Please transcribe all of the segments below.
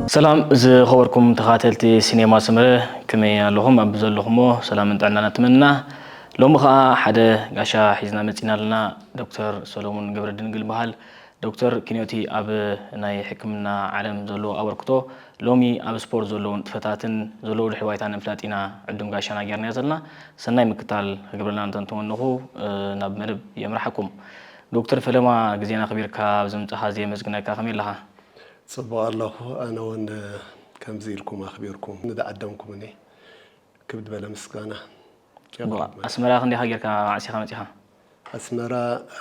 ሰላም ዝኸበርኩም ተኸታተልቲ ሲኔማ ሰመረ፣ ከመይ ኣለኹም? ኣብ ዘለኹሞ ሰላምን ጥዕናን ንትመንና። ሎሚ ኸኣ ሓደ ጋሻ ሒዝና መጺና ኣለና፣ ዶክተር ሰሎሙን ገብረድንግል ይበሃል። ዶክተር ኪንዮቲ ኣብ ናይ ሕክምና ዓለም ዘለዎ ኣበርክቶ፣ ሎሚ ኣብ ስፖርት ዘለዉ ንጥፈታትን ዘለዉ ድሕሪ ባይታ ንምፍላጥ ኢና ዕዱም ጋሻና ጌርናዮ ዘለና። ሰናይ ምክታል ክገብረልና እንተንተመነኹ፣ እ፣ ናብ መደብ የምርሓኩም። ዶክተር ፈለማ፣ ግዜና ኣኽቢርካ ኣብዚ ምጻኻ ኣዝየ የመስግነካ። ከመይ ኣለኻ? ጽቡቕ ኣለኹ። ኣነ እውን ከምዚ ኢልኩም ኣኽቢርኩም ንዝዓደምኩምኒ ክብድ በለ ምስጋና የቕርብ። ኣስመራ ክንደይኻ ጌርካ ዓሲኻ መጺኻ? ኣስመራ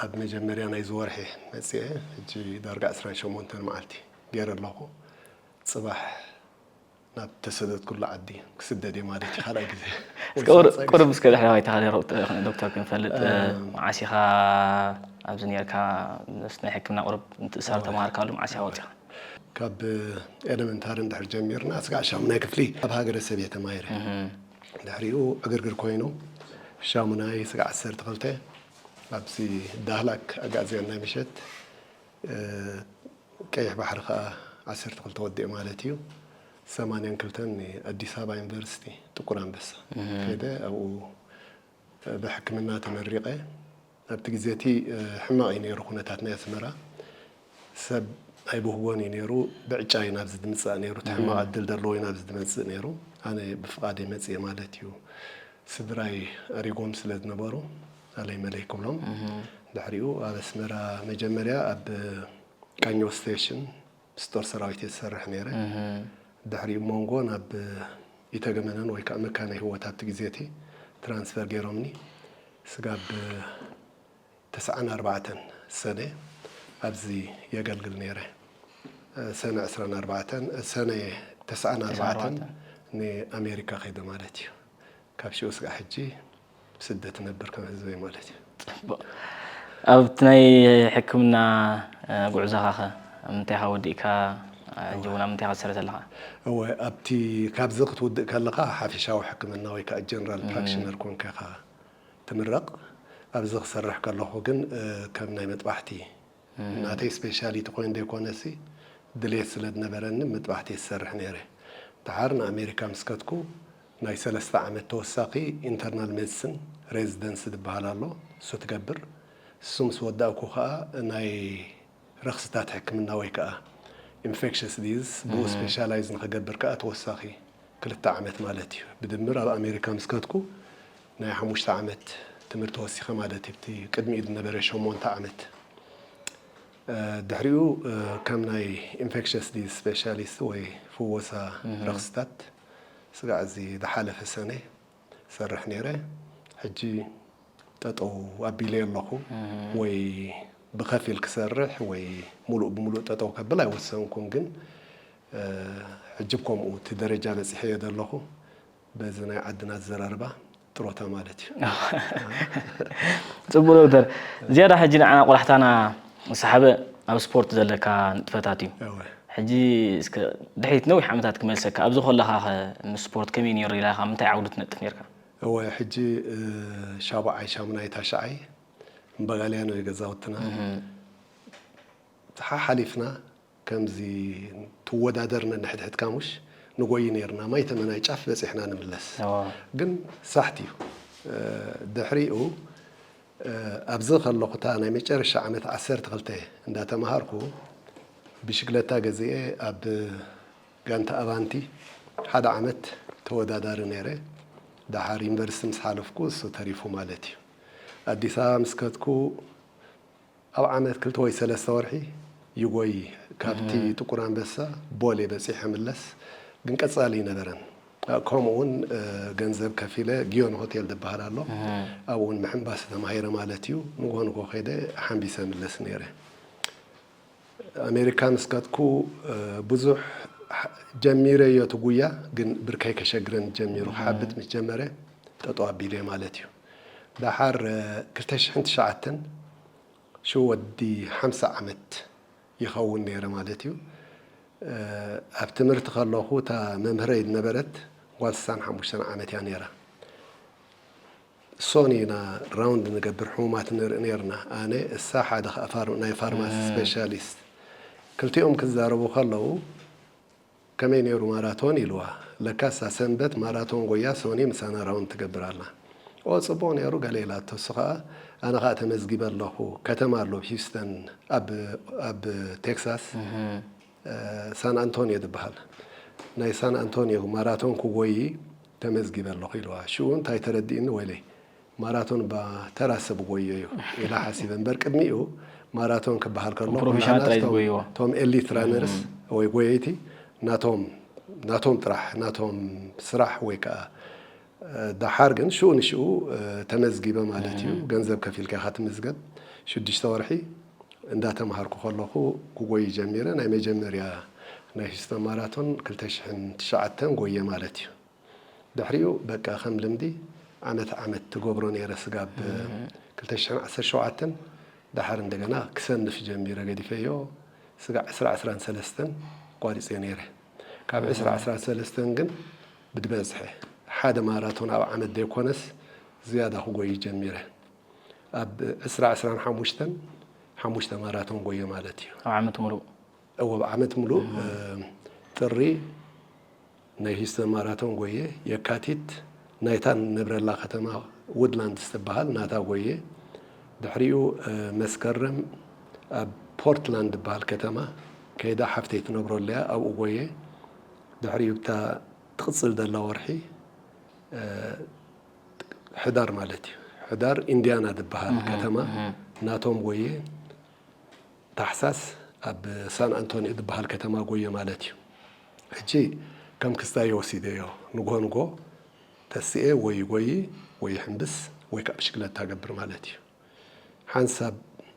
ኣብ መጀመርያ ናይዚ ወርሒ መጺኤ፣ ሕጂ ዳርጋ ዕስራን ሸሞንተን መዓልቲ ገይረ ኣለኹ። ጽባሕ ናብ ተሰደድኩሉ ዓዲ ክስደድ እየ ማለት እዩ፣ ካልኣይ ግዜ። እስከ ቁር-፣ ቁሩብ እስከ ድሕሪ ባይታኻ ዶክተር ክንፈልጥ፣ እ፣ መዓስ ኢኻ ኣብዚ ኔርካ? ምስ ናይ ሕክምና ቁሩብ ምትእስሳር ተማሃርካሉ፣ መዓስ ኢኻ ወጺኻ? ካብ ኤለመንታሪ እንድሕር ጀሚርና፣ ስጋዕ ሻሙናይ ክፍሊ ኣብ ሃገረ ሰብ እየ ተማሂረ። እህ። ድሕሪኡ ዕግርግር ኮይኑ፣ ሻሙናይ ስጋዕ ዓሰርተ ክልተ ኣብዚ ዳህላክ ኣጋዝያን ናይ ምሸት፣ እ፣ ቀይሕ ባሕሪ ከኣ ዓሰርተ ክልተ ወዲኤ ማለት እዩ። ሰማንያን ክልተን ኣዲስ ኣበባ ዩኒቨርሲቲ ጥቁር ኣንበሳ እህ። ከይደ ኣብኡ ብሕክምና ተመሪቐ። ኣብቲ ግዜ እቲ፣ እ፣ ሕማቕ እዩ ነይሩ ኩነታት ናይ ኣስመራ። ሰብ ኣይብህጎን እዩ ነይሩ። ብዕጫ እዩ ናብዚ ዝምጻእ ነይሩ። እቲ ሕማቕ እህ። ዕድል ዘለዎ እዩ ናብዚ ዝመጽእ ነይሩ። ኣነ ብፍቓደይ መጽየ ማለት እዩ። ስድራይ ኣሪጎም ስለ ዝነበሩ ኣለይ መለይ ክብሎም። እህ። ድሕሪኡ ኣብ ኣስመራ መጀመርያ ኣብ ቃኘው ስቴሽን ምስ ጦር ሰራዊት እየ ዝሰርሕ ነይረ። እህ። ድሕሪኡ ሞንጎ ናብ ኢተገመነን ወይ ከዓ መካነ ህይወት ኣብቲ ግዜ እቲ ትራንስፈር ገይሮምኒ። ስጋብ ተስዓን ኣርባዕተን ሰነ ኣብዚ የገልግል ነይረ። ሰነ ዕስራን ኣርባዕተን፣ ሰነ ተስዓን ኣርባዕተን ተስዓን ኣርባዕተን። ንኣሜሪካ ከይደ ማለት እዩ። ካብ ሽዑ ስጋዕ ሕጂ ስደት እነብር ከም ህዝበይ ማለት እዩ። ጽቡቕ። ኣብቲ ናይ ሕክምና፣ እ፣ ጉዕዞኻኸ ኣብ ምንታይ ኢኻ ወዲእካ? ሕጂ እውን ኣብ ምንታይ ኢኻ ትሰርሕ ዘለኻ? እወ፣ ኣብቲ፣ ካብዚ ክትውድእ ከለኻ ሓፊሻዊ ሕክምና ወይ ከዓ ጀነራል እም። ፕራክሽነር ኮንካ ኢኻ ትምረቕ። ኣብዚ ክሰርሕ ከለኹ ግን፣ እ፣ ከም ናይ መጥባሕቲ እም። ናተይ ስፔሻሊቲ ኮይኑ ዘይኮነሲ፣ ድሌት ስለ ዝነበረኒ ምጥባሕቲ ዝሰርሕ ነይረ። ደሓር ንኣሜሪካ ምስ ከድኩ፣ ናይ ሰለስተ ዓመት ተወሳኺ ኢንተርናል ሜድስን ሬዚደንሲ ዝበሃል ኣሎ፣ እሱ ትገብር። እሱ ምስ ወዳእኩ ኸኣ፣ ናይ ረኽስታት ሕክምና ወይ ከኣ ኢንፌክሸስ ዲዚዝ፣ ብኡ እም። ስፔሻላይዝ ንኸገብር ከኣ ተወሳኺ ክልተ ዓመት ማለት እዩ። ብድምር ኣብ ኣሜሪካ ምስ ከድኩ፣ ናይ ሓሙሽተ ዓመት ትምህርቲ ወሲኸ ማለት እዩ፣ ኣብቲ ቅድሚኡ ዝነበረ ሸሞንተ ዓመት። እ፣ ድሕሪኡ፣ እ፣ ከም ናይ ኢንፌክሸስ ዲዝ ስፔሻሊስት ወይ ፍወሳ እህ። ረኽስታት ስጋዕ እዚ ዝሓለፈ ሰነ ሰርሕ ነይረ። ሕጂ ጠጠው ኣቢለ ኣለኹ። እህ። ወይ ብኸፊል ክሰርሕ ወይ ሙሉእ ብሙሉእ ጠጠው ከብል ኣይወሰንኩን፣ ግን፣ እ፣ ሕጂ ከምኡ እቲ ደረጃ በፂሐዮ ዘለኹ። በዚ ናይ ዓድና ኣዘራርባ ጥሮታ ማለት እዩ። ጽቡቕ ዶክተር፣ ዝያዳ ሕጂ ንዓና ቆላሕታና ዝሰሓበ ኣብ ስፖርት ዘለካ ንጥፈታት እዩ። እወ። ሕጂ እስከ ድሕሪት ነዊሕ ዓመታት ክመልሰካ፣ ኣብዚ ከለኻ ኸ ምስ ስፖርት ከመይ ነይሩ ኢላ፣ ካብ ምንታይ ዓውዲ ትነጥፍ ነርካ? እወ፣ ሕጂ፣ እ፣ ሻብዓይ፣ ሻሙናይ፣ ታሽዓይ እምበጋልያን እዩ ገዛውትና። እህ። ሓሓሊፍና ከምዚ ትወዳደር ነንሕድሕድካ ሙሽ ንጎይ ነይርና፣ ማይ ተመናይ ጫፍ በጺሕና ንምለስ። እዎ። ግን ሳሕቲ እዩ። እ፣ ድሕሪኡ፣ እ፣ ኣብዚ ከለኹ እታ ናይ መጨረሻ ዓመት ዓሰርተ ክልተ እንዳተማሃርኩ ብሽግለታ ገዚኤ ኣብ ጋንታ ኣቫንቲ ሓደ ዓመት ተወዳዳሪ ነይረ። ደሓር ዩኒቨርሲቲ ምስ ሓለፍኩ እሱ ተሪፉ ማለት እዩ። ኣዲስ ኣበባ ምስ ከድኩ ኣብ ዓመት ክልተ ወይ ሰለስተ ወርሒ ይጎይ፣ ካብቲ እህ። ጥቁር ኣንበሳ ቦሌ በጺሐ ምለስ፣ ግን ቀጻሊ ኣይነበረን። ከምኡ እውን፣ እ፣ ገንዘብ ከፊለ ጊዮን ሆቴል ዝበሃል ኣሎ። እህ። ኣብኡ እውን ምሕንባስ ተማሂረ ማለት እዩ። ንግሆ ንግሆ ከይደ ሓንቢሰ ምለስ ነይረ። ኣሜሪካ ምስ ከድኩ፣ እ፣ ብዙሕ ሓ-፣ ጀሚረዮ እቲ ጉያ፣ ግን ብርከይ ከሸግረን ጀሚሩ። እህ። ክሓብጥ ምስ ጀመረ ጠጠው ኣቢለ ማለት እዩ። ደሓር፣ እ፣ ክልተ ሽሕን ትሽዓተን ሽዑ ወዲ ሓምሳ ዓመት ይኸውን ነይረ ማለት እዩ። እ፣ ኣብ ትምህርቲ ከለኹ እታ መምህረይ ዝነበረት ጓል ስሳን ሓሙሽተን ዓመት እያ ነይራ። ሶኒ ኢና ራውንድ ንገብር፣ ሕሙማት ንርኢ ነይርና። ኣነ፣ እሳ፣ ሓደ ኸኣ ፋር-፣ ናይ ፋርማሲ እም። ስፔሻሊስት። ክልቲኦም ክዛረቡ ከለዉ፣ ከመይ ነይሩ ማራቶን ኢልዋ። ለካስ እዛ ሰንበት ማራቶን ጎያ ሶኒ ምሳና ራውንድ ትገብር ኣላ። ኦ ጽቡቕ ነይሩ ገለ ኢላቶ። እሱ ኸኣ ኣነ ኸኣ ተመዝጊበ ኣለኹ። ከተማ ኣሎ ሂውስተን ኣብ ኣብ ቴክሳስ ሳን ኣንቶኒዮ ዝበሃል ናይ ሳን ኣንቶኒዮ ማራቶን ክጎይ ተመዝጊበ ኣለኹ ኢልዋ። ሽኡ እንታይ ተረዲእኒ ወይለይ ማራቶን ባ ተራ ሰብ ጎዮ እዩ ኢላ ሓሲበ እምበር ቅድሚኡ ማራቶን ክበሃል ከሎ ፕሮፌሽናል ጥራይ ዝጎይዎ። ቶም ኤሊት ራነርስ ወይ ጎየይቲ ናቶም ናቶም ጥራሕ ናቶም ስራሕ ወይ ከዓ ደሓር ግን ሽኡ ንሽኡ ተመዝጊበ ማለት እዩ። ገንዘብ ከፊልካ ኢኻ ትምዝገብ። ሽዱሽተ ወርሒ እንዳተምሃርኩ ከለኹ ክጎይ ጀሚረ። ናይ መጀመርያ ናይ ሂውስተን ማራቶን ክልተ ሽሕን ትሽዓተን ጎየ ማለት እዩ። ድሕሪኡ በቃ ከም ልምዲ ዓመት ዓመት ትገብሮ ነይረ። ስጋብ ክልተ ሽሕን ዓሰርተ ሸውዓተን ደሓር እንደገና ክሰንፍ ጀሚረ። ገዲፈዮ። ስጋዕ ዕስራ ዕስራን ሰለስተን ኣቋሪፀ ነይረ። ካብ ዕስራ ዕስራን ሰለስተን ግን ብድበዝሐ ሓደ ማራቶን ኣብ ዓመት ዘይኮነስ ዝያዳ ክጎይ ጀሚረ። ኣብ ዕስራ ዕስራን ሓሙሽተን ሓሙሽተ ማራቶን ጎየ ማለት እዩ። ኣብ ዓመት ሙሉእ? እወ፣ ኣብ ዓመት ሙሉእ ጥሪ ናይ ሂውስተን ማራቶን ጎየ። የካቲት ናይታ ንነብረላ ከተማ ውድላንድስ ትበሃል ናታ ጎየ። ድሕሪኡ መስከረም ኣብ ፖርትላንድ ዝበሃል ከተማ ከይዳ ሓፍተይ ትነብረሉ እያ ኣብኡ ጎየ። ድሕሪኡ ብታ ትቕጽል ዘላ ወርሒ ሕዳር ማለት እዩ። ሕዳር ኢንዲያና ዝበሃል ከተማ ናቶም ጎየ። ታሕሳስ ኣብ ሳን ኣንቶኒዮ ዝበሃል ከተማ ጎየ ማለት እዩ። ሕጂ ከም ክስታይ ወሲደዮ። ንጎ ንጎ ተስኤ ወይ ጎይ ወይ ሕምብስ ወይ ከዓ ብሽክለታ ገብር ማለት እዩ። ሓንሳብ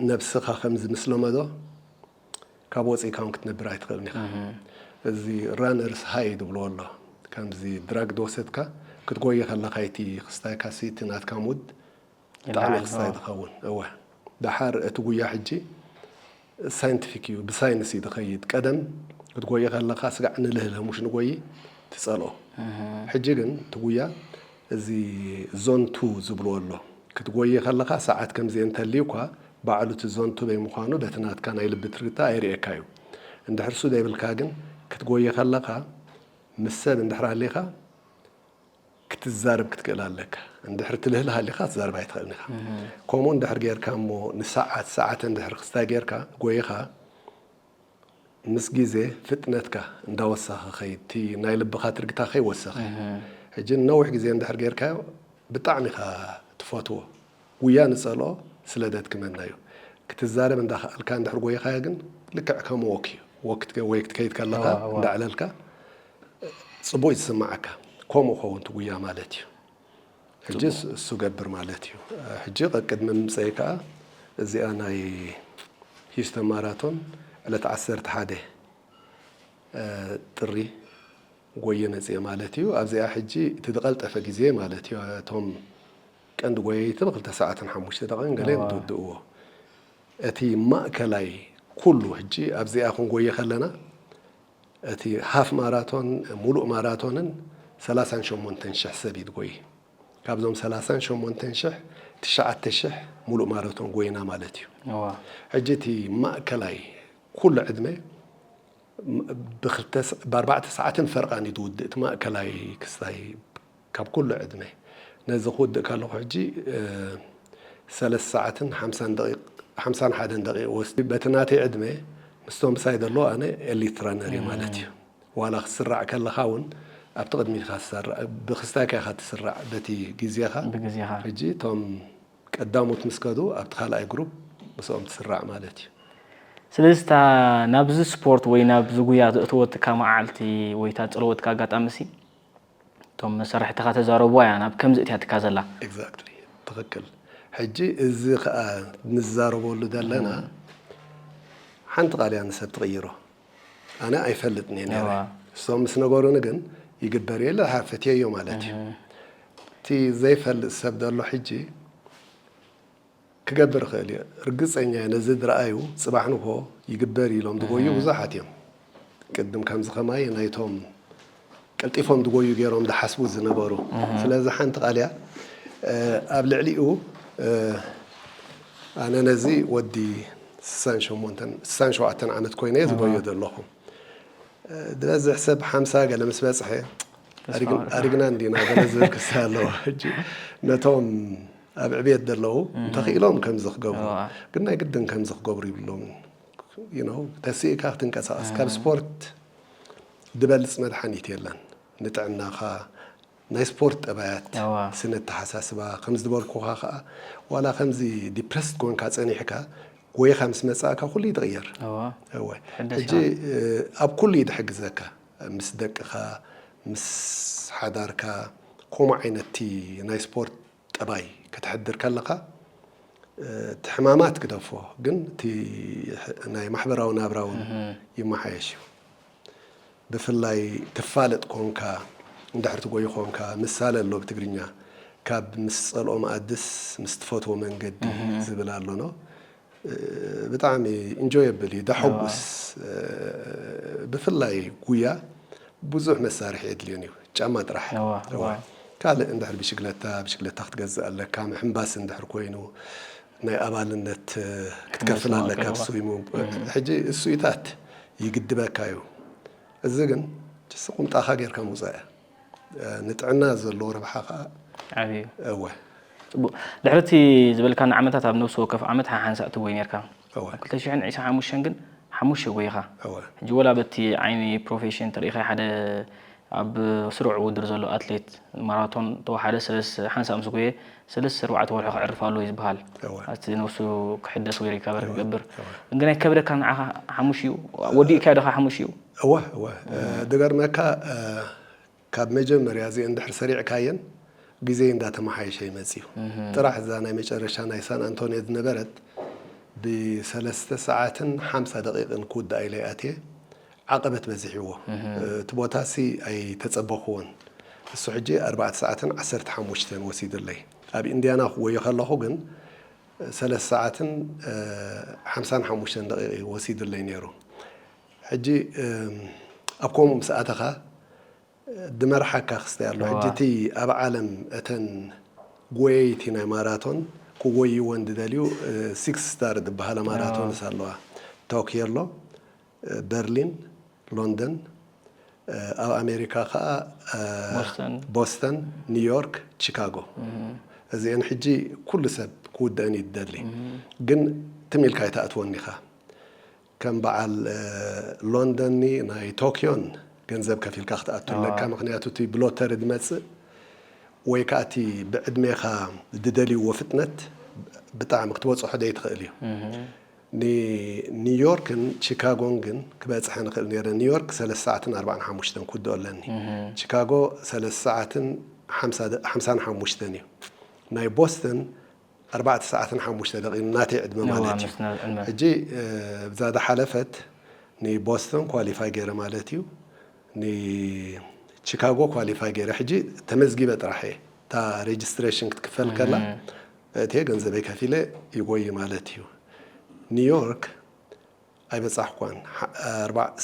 ነብስኻ ከምዚ ምስ ለመዶ ካብ ወፂእካ እውን ክትነብር ኣይትኽእልን ኢኻ። እዚ ራነርስ ሃይ ዝብልዎ ኣሎ። ከምዚ ድራግ ዝወሰድካ ክትጎየ ከለካ እቲ ክስታይካ ሲ እቲ ናትካ ሙድ ብጣዕሚ ክስታይ ዝኸውን። እወ፣ ደሓር እቲ ጉያ ሕጂ ሳይንቲፊክ እዩ፣ ብሳይንስ እዩ ዝኸይድ። ቀደም ክትጎየ ከለካ ስጋዕ ንልህልህ ሙሽ ንጎይ ትጸልኦ። ሕጂ ግን እቲ ጉያ እዚ ዞን ቱ ዝብልዎ ኣሎ። ክትጎየ ከለካ ሰዓት ከምዚ እንተልዩ እኳ ባዕሉ እቲ ዞን ቱ በይምዃኑ በቲ ናትካ ናይ ልቢ ትርግታ ኣይርእየካ እዩ። እንድሕር ሱ ዘይብልካ ግን ክትጎየ ከለካ ምስ ሰብ እንድሕር ኣሊኻ ክትዛረብ ክትክእል ኣለካ። እንድሕር ትልህልህ ኣሊኻ ክትዛረብ ኣይትኽእልን ኢኻ። ከምኡ እንድሕር ጌርካ እሞ ንሰዓት ሰዓት እንድሕር ክስታይ ጌርካ ጎይኻ ምስ ግዜ ፍጥነትካ እንዳወሰኸ ኸይድ፣ እቲ ናይ ልብኻ ትርግታ ከይወሰኸ። ሕጂ ንነዊሕ ግዜ እንድሕር ጌርካዮ ብጣዕሚ ኢኻ ትፈትዎ። ጉያ ንጸልኦ ስለ ደድክመና እዩ። ክትዛረብ እንዳኸኣልካ እንድሕር ጎይኻዮ ግን ልክዕ ከም ወክ እዩ። ወክ ክትከ-፣ ወይ ክትከይድ ከለኻ እዋ፣ እዋ። እንዳዕለልካ ጽቡቕ እዩ ዝስምዓካ። ከምኡ ኸውን እቲ ጉያ ማለት እዩ። ሕጂ ጽቡቕ። እሱ ገብር ማለት እዩ። ሕጂ ቅድሚ ምምጸይ ከኣ እዚኣ ናይ ሂውስተን ማራቶን ዕለት ዓሰርተ ሓደ ጥሪ ጎየ መጽየ ማለት እዩ። ኣብዚኣ ሕጂ እቲ ዝቐልጠፈ ግዜ ማለት እዩ። እቶም ቀንዲ ጎየይቲ ብክልተ ሰዓትን ሓሙሽተ ደቂቕን ገለ እዮም እዋ። ዝውድእዎ። እቲ ማእከላይ ኩሉ ሕጂ ኣብዚኣ ክንጎየ ከለና እቲ ሃፍ ማራቶን፣ ሙሉእ ማራቶንን ሰላሳን ሸሞንተን ሽሕ ሰብ እዩ ዝጎይ። ካብዞም ሰላሳን ሸሞንተን ሽሕ፣ ትሽዓተ ሽሕ ሙሉእ ማራቶን ጎይና ማለት እዩ። እዋ። ሕጂ እቲ ማእከላይ ኩሉ ዕድመ ም-፣ ብክልተ ስ-፣ ብኣርባዕተ ሰዓትን ፈርቓን እዩ ዝውድእ እቲ ማእከላይ ክስታይ ካብ ኩሉ ዕድመ። ነዚ ክውድእ ከለኹ ሕጂ፣ እ፣ ሰለስተ ሰዓትን ሓምሳን ደቂቕ-፣ ሓምሳን ሓደን ደቂቕ ወስዲ። በቲ ናተይ ዕድመ ምስቶም ምሳይ ዘለዉ ኣነ ኤሊት ራነር እየ ማለት እዩ። ዋላ ክትስራዕ ከለኻ እውን ኣብቲ ቅድሚትካ ትሰርዕ፣ ብክስታይካ ኢኻ ትስራዕ በቲ ግዜኻ። ብግዜኻ። ሕጂ እቶም ቀዳሞት ምስ ከዱ ኣብቲ ካልኣይ ግሩፕ ምስኦም ትስራዕ ማለት እዩ። ስለዚ እታ ናብዚ ስፖርት ወይ ናብዚ ጉያ ዘእተወትካ መዓልቲ ወይ እታ ዝጸለወትካ ኣጋጣሚ ሲ እቶም መሳርሕትኻ ተዛረብዋ እያ ናብ ከምዚ እትያትካ ዘላ። ኤግዛክትሊ፣ ትኽክል። ሕጂ እዚ ኸኣ ንዛረበሉ ዘለና ሓንቲ ቃል እያ ንሰብ ትቕይሮ። ኣነ ኣይፈልጥን እየ ነይረ። እዋ። እሶም ምስ ነገሩኒ ግን ይግበር እየ ኢለ ሓፈትየዮ ማለት እዩ። እቲ ዘይፈልጥ ሰብ ዘሎ ሕጂ ክገብር ይኽእል እዩ። ርግጸኛ እየ ነዚ ዝረኣዩ ጽባሕ ንግሆ ይግበር ኢሎም ዝጎዩ ብዙሓት እዮም። ቅድም ከምዚ ከማይ ናይቶም ቀልጢፎም ዝጎዩ ገይሮም ዝሓስቡ ዝነበሩ። ስለዚ ሓንቲ ቃል እያ፣ እ፣ ኣብ ልዕሊኡ፣ እ፣ ኣነ ነዚ ወዲ ስሳን ሸሞንተን፣ ስሳን ሸውዓተን ዓመት ኮይነ እየ ዝጎዮ ዘለኹ። ዝበዝሕ ሰብ ሓምሳ ገለ ምስ በጽሐ ኣሪግና እንዲና ገለ ዝብል ክስተ ኣለዎ። ሕጂ ነቶም ኣብ ዕብየት ዘለዉ እንተኽኢሎም ከምዚ ክገብሩ፣ ግን ናይ ግድን ከምዚ ክገብሩ ይብሎም። ተስኢካ ክትንቀሳቐስ ካብ ስፖርት ዝበልጽ መድሓኒት የለን ንጥዕናኻ። ናይ ስፖርት ጠባያት፣ ስነ ኣተሓሳስባ፣ ከም ዝበልኩኻ ከዓ ዋላ ከምዚ ዲፕረስድ ኮንካ ጸኒሕካ ጎይኻ ምስ መጻእካ ኩሉ ይትቕየር። ሕጂ ኣብ ኩሉ እዩ ድሕግዘካ፣ ምስ ደቅኻ፣ ምስ ሓዳርካ፣ ከምኡ ዓይነት ናይ ስፖርት ጠባይ ከተሕድር ከለኻ እቲ ሕማማት ግደፎ፣ ግን እቲ ናይ ማሕበራዊ ናብራ እውን ይመሓየሽ እዩ። ብፍላይ ትፋለጥ ኮንካ እንድሕር ትጎይ ኮንካ ምሳሌ ኣሎ ብትግርኛ፣ ካብ ምስ ጸልኦ መኣድስ ምስ ትፈትዎ መንገዲ ዝብል ኣሎኖ። ብጣዕሚ ኢንጆየብል እዩ፣ ደሐጉስ። ብፍላይ ጉያ ብዙሕ መሳርሒ የድልዮን እዩ፣ ጫማ ጥራሕ። ካልእ እንድሕር ብሽግለታ፣ ብሽግለታ ክትገዝእ ኣለካ፣ ምሕንባስ እንድሕር ኮይኑ ናይ ኣባልነት ክትከፍል ኣለካ። ስዊሙ ሕጂ እሱኢታት ይግድበካ እዩ። እዚ ግን ጅስ ቁምጣኻ ጌርካ ምውፃእ እያ። ንጥዕና ዘለዎ ረብሓ ከዓ ዓብዩ። እወ። ጽቡቕ። ድሕሪ እቲ ዝበልካና ዓመታት ኣብ ነፍሲ ወከፍ ዓመት ሓሓንሳእ ትጎይ ነርካ። እወ። ኣብ ክልተ ሽሕን ዕስራን ሓሙሽተን ግን ሓሙሽተ ጎይኻ። እወ። ሕጂ ወላ በቲ ዓይኒ ፕሮፌሽን ተሪኢኻ ሓደ ኣብ ስሩዕ ውድድር ዘሎ ኣትሌት ማራቶን ተወሓደ ሰለስተ ሓንሳእ ምስ ጎየ ሰለስተ ኣርባዕተ ወርሒ ከዕርፍ ኣለዎ እዩ ዝበሃል። እወ። እቲ ነብሱ ክሕደስ ወይ ሪካቨር ክገብር። እወ። ግን ኣይከብደካ ንዓኻ ሓሙሽ እዩ? ወዲእካዮ ዶ ሓሙሽ እዩ? እወ እወ ድገርመካ ካብ መጀመርያ እዚ እንድሕር ሰሪዕካየን ግዜ እንዳተመሓየሸ ይመጽ እዩ። ጥራሕ እዛ ናይ መጨረሻ ናይ ሳን ኣንቶንዮ ዝነበረት ብሰለስተ ሰዓትን ሓምሳ ደቂቕን ክውዳእ ኢለ ኣትየ ዓቐበት በዚሕዎ። እቲ ቦታ ሲ ኣይተጸበኽዎን። እሱ ሕጂ ኣርባዕተ ሰዓትን ዓሰርተ ሓሙሽተን ወሲዱለይ። ኣብ ኢንዲያና ክጎዮ ከለኹ ግን ሰለስተ ሰዓትን ሓምሳን ሓሙሽተን ደቂቕ እዩ ወሲዱለይ ነይሩ። ሕጂ ኣብ ከምኡ ምስ ኣተኻ ድመርሓካ ክስታይ ኣሎ። ሕጂ እቲ ኣብ ዓለም እተን ጎየይቲ ናይ ማራቶን ክጎይወን ዝደልዩ ሲክስ ስታር ዝበሃላ ማራቶንስ ኣለዋ። ቶኪዮ ኣሎ፣ በርሊን፣ ሎንደን፣ ኣብ ኣሜሪካ ከዓ ቦስተን፣ ኒውዮርክ፣ ቺካጎ። እዚአን ሕጂ ኩሉ ሰብ ክውደአን እዩ ዝደሊ። ግን ትም ኢልካ ኣይትኣትወን ኢኻ። ከም በዓል ሎንደን ናይ ቶኪዮን ገንዘብ ከፊልካ ክትኣቱ ኣለካ። ምክንያቱ እቲ ብሎተሪ ዝመፅእ ወይ ከዓ እቲ ብዕድሜኻ ዝደልይዎ ፍጥነት ብጣዕሚ ክትበፅሖ ዘይትኽእል እዩ። ንኒውዮርክን ቺካጎን ግን ክበፅሐ ንኽእል ነይረ። ኒውዮርክ ሰለስተ ሰዓትን ኣርባዓን ሓሙሽተን ክውድኦ ኣለኒ። ቺካጎ ሰለስተ ሰዓትን ሓምሳን ሓሙሽተን እዩ። ናይ ቦስተን ኣርባዕተ ሰዓትን ሓሙሽተ ደቂቕ ናተይ ዕድመ ማለት እዩ። ሕጂ ብዛ ዝሓለፈት ንቦስተን ኳሊፋይ ገይረ ማለት እዩ። ንቺካጎ ኳሊፋይ ገይረ ሕጂ ተመዝጊበ ጥራሕ እየ። እታ ሬጅስትሬሽን ክትክፈል ከላ እትየ ገንዘበይ ከፊለ ይጎይ ማለት እዩ። ኒውዮርክ ኣይበጻሕኳን።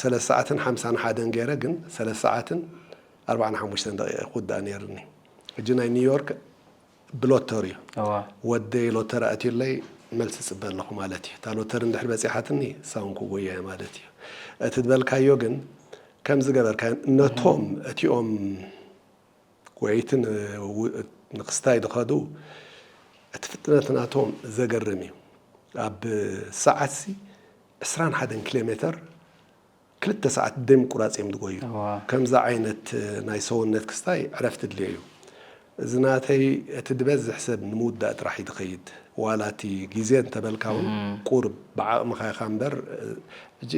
ሰለስተ ሰዓትን ሓምሳን ሓደን ገይረ ግን ሰለስተ ሰዓትን ኣርባዓን ሓሙሽተን ደቂቕ ክውዳእ ነይርኒ። ሕጂ ናይ ኒውዮርክ ብሎተሪ እዩ። ወደይ ሎተሪ ኣትዩለይ መልሲ ጽበ ኣለኹ ማለት እዩ። እታ ሎተሪ እንድሕር በጺሓትኒ ሳውን ክጎያ ማለት እዩ። እቲ ዝበልካዮ ግን ከም ዝገበርካ ነቶም እቲኦም ጎየይትን ንክስታይ ዝኸዱ እቲ ፍጥነት ናቶም ዘገርም እዩ። ኣብ ሰዓትሲ ዕስራን ሓደን ኪሎ ሜተር ክልተ ሰዓት ደይ ምቁራፅ እዮም ዝጎዩ። ከምዚ ዓይነት ናይ ሰውነት ክስታይ ዕረፍቲ ድልዮ እዩ። እዚ ናተይ እቲ ዝበዝሕ ሰብ ንምውዳእ ጥራሕ እዩ ዝኸይድ። ዋላ እቲ ግዜ እንተበልካ እውን ቁሩብ ብዓቕምኻ ኢኻ እምበር ሕጂ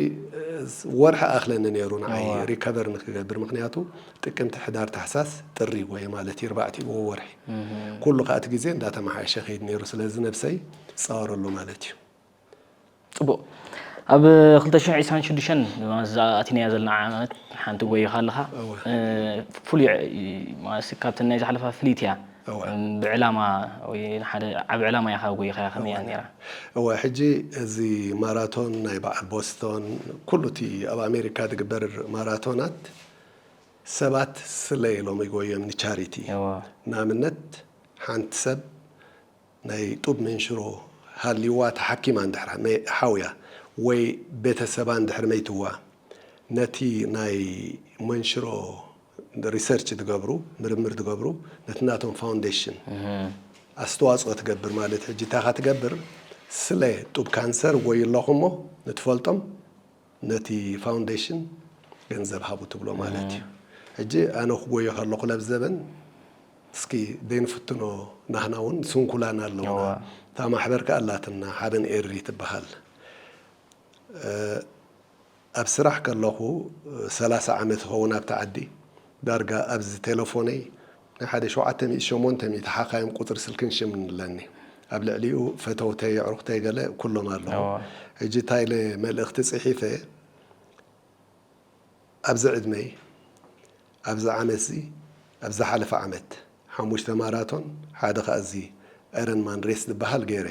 ወርሒ ኣኽለኒ ነይሩ ንዓይ ሪከቨር ንክገብር። ምክንያቱ ጥቅምቲ፣ ሕዳር፣ ታሕሳስ፣ ጥሪ ጎየ ማለት እዩ፣ ኣርባዕቲኡ ወርሒ። ኩሉ ከዓ እቲ ግዜ እንዳተመሓየሸ ከይድ ነይሩ። ስለዚ ነብሰይ ፃወረሉ ማለት እዩ። ፅቡቕ። ኣብ ክልተ ሽሕን ዕስራን ሽዱሽተን እዛ ኣቲናያ ዘለና ዓመት ሓንቲ ጎይኻ ኣለኻ። ፍሉይ ካብተን ናይ ዝሓለፋ ፍልይቲ እያ። ብዕላማ ወይ ሓደ ዓብ ዕላማ ኢኻ ጎይኻያ ከመይ እያ ነይራ? እወ ሕጂ እዚ ማራቶን ናይ በዓል ቦስቶን ኩሉ እቲ ኣብ ኣሜሪካ ዝግበር ማራቶናት ሰባት ስለ ኢሎም ይጎዮም ንቻሪቲ። ንኣብነት ሓንቲ ሰብ ናይ ጡብ መንሽሮ ሃልይዋ ተሓኪማ እንድሕር ሓውያ ወይ ቤተሰባ እንድሕር መይትዋ ነቲ ናይ መንሽሮ ሪሰርች ትገብሩ፣ ምርምር ትገብሩ፣ ነቲ ናቶም ፋውንዴሽን ኣስተዋፅኦ ትገብር ማለት። ሕጂ እንታይ ኢኻ ትገብር? ስለ ጡብ ካንሰር ጎዩ ኣለኹ እሞ ንትፈልጦም ነቲ ፋውንዴሽን ገንዘብ ሃቡ ትብሎ ማለት እዩ። ሕጂ ኣነ ክጎዮ ከለኹ ለብዘበን እስኪ ደይንፍትኖ፣ ናህና እውን ስንኩላን ኣለውና። እታ ማሕበር ከኣ ኣላትና ሓበን ኤሪ ትበሃል። ኣብ ስራሕ ከለኹ ሰላሳ ዓመት ይኸውን ኣብቲ ዓዲ። ዳርጋ ኣብዚ ቴሌፎነይ ናይ ሓደ ሸውዓተ ሚእቲ ሸሞንተ ሚእቲ ሓኻይም ቁፅሪ ስልክን ሽምን ኣለኒ። ኣብ ልዕሊኡ ፈተውተይ፣ ኣዕሩኽተይ ገለ ኩሎም ኣለዉ። ሕጂ እንታይ ኢለ መልእኽቲ ጽሒፈ፣ ኣብዚ ዕድመይ፣ ኣብዚ ዓመትዚ፣ ኣብ ዝሓለፈ ዓመት ሓሙሽተ ማራቶን፣ ሓደ ከኣ እዚ ኣይረን ማን ሬስ ዝበሃል ገይረ።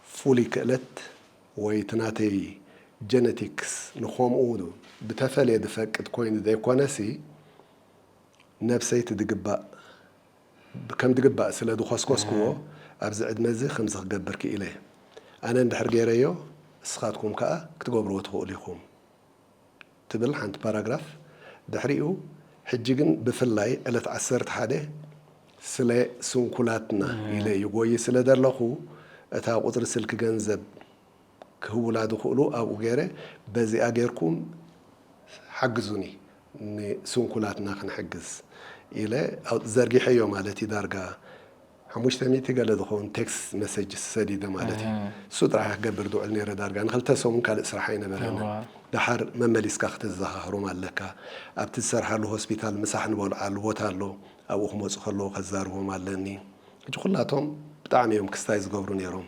ፍሉይ ክእለት ወይ እቲ ናተይ ጀነቲክስ ንኸምኡ ብተፈልየ ዝፈቅድ ኮይኑ ዘይኮነሲ፣ ነብሰይ ትድግባእ ከም ድግባእ ስለ ዝኮስኮስክዎ ኣብዚ ዕድመ እዚ ከምዚ ክገብር ክኢለ። ኣነ እንድሕር ገይረዮ እስኻትኩም ከኣ ክትገብርዎ ትኽእሉ ኢኹም ትብል ሓንቲ ፓራግራፍ። ድሕሪኡ ሕጂ ግን ብፍላይ ዕለት ዓሰርተ ሓደ ስለ ስንኩላትና ኢለ ይጎይ ስለ ዘለኹ እታ ቁፅሪ ስልኪ ገንዘብ ክህቡላ ዝኽእሉ ኣብኡ ገይረ በዚኣ ጌርኩም ሓግዙኒ ንስንኩላትና ክንሕግዝ ኢለ ኣው-፣ ዘርጊሐዮ ማለት እዩ። ዳርጋ ሓሙሽተ ሚእቲ ገለ ዝኸውን ቴክስት መሰጅ ሰዲደ ማለት እዩ። እህ። እሱ ጥራሕ ክገብር ዝውዕል ነይረ። ዳርጋ ንክልተ ሰሙን ካልእ ስራሕ ኣይነበረንን። እዋ። ደሓር መመሊስካ ክትዘኻኽሮም ኣለካ። ኣብቲ ዝሰርሓሉ ሆስፒታል ምሳሕ ንበልዓሉ ቦታ ኣሎ፣ ኣብኡ ክመፁ ከለዉ ከዛርቦም ኣለኒ። ሕጂ ኩላቶም ብጣዕሚ እዮም ክስታይ ዝገብሩ ነይሮም።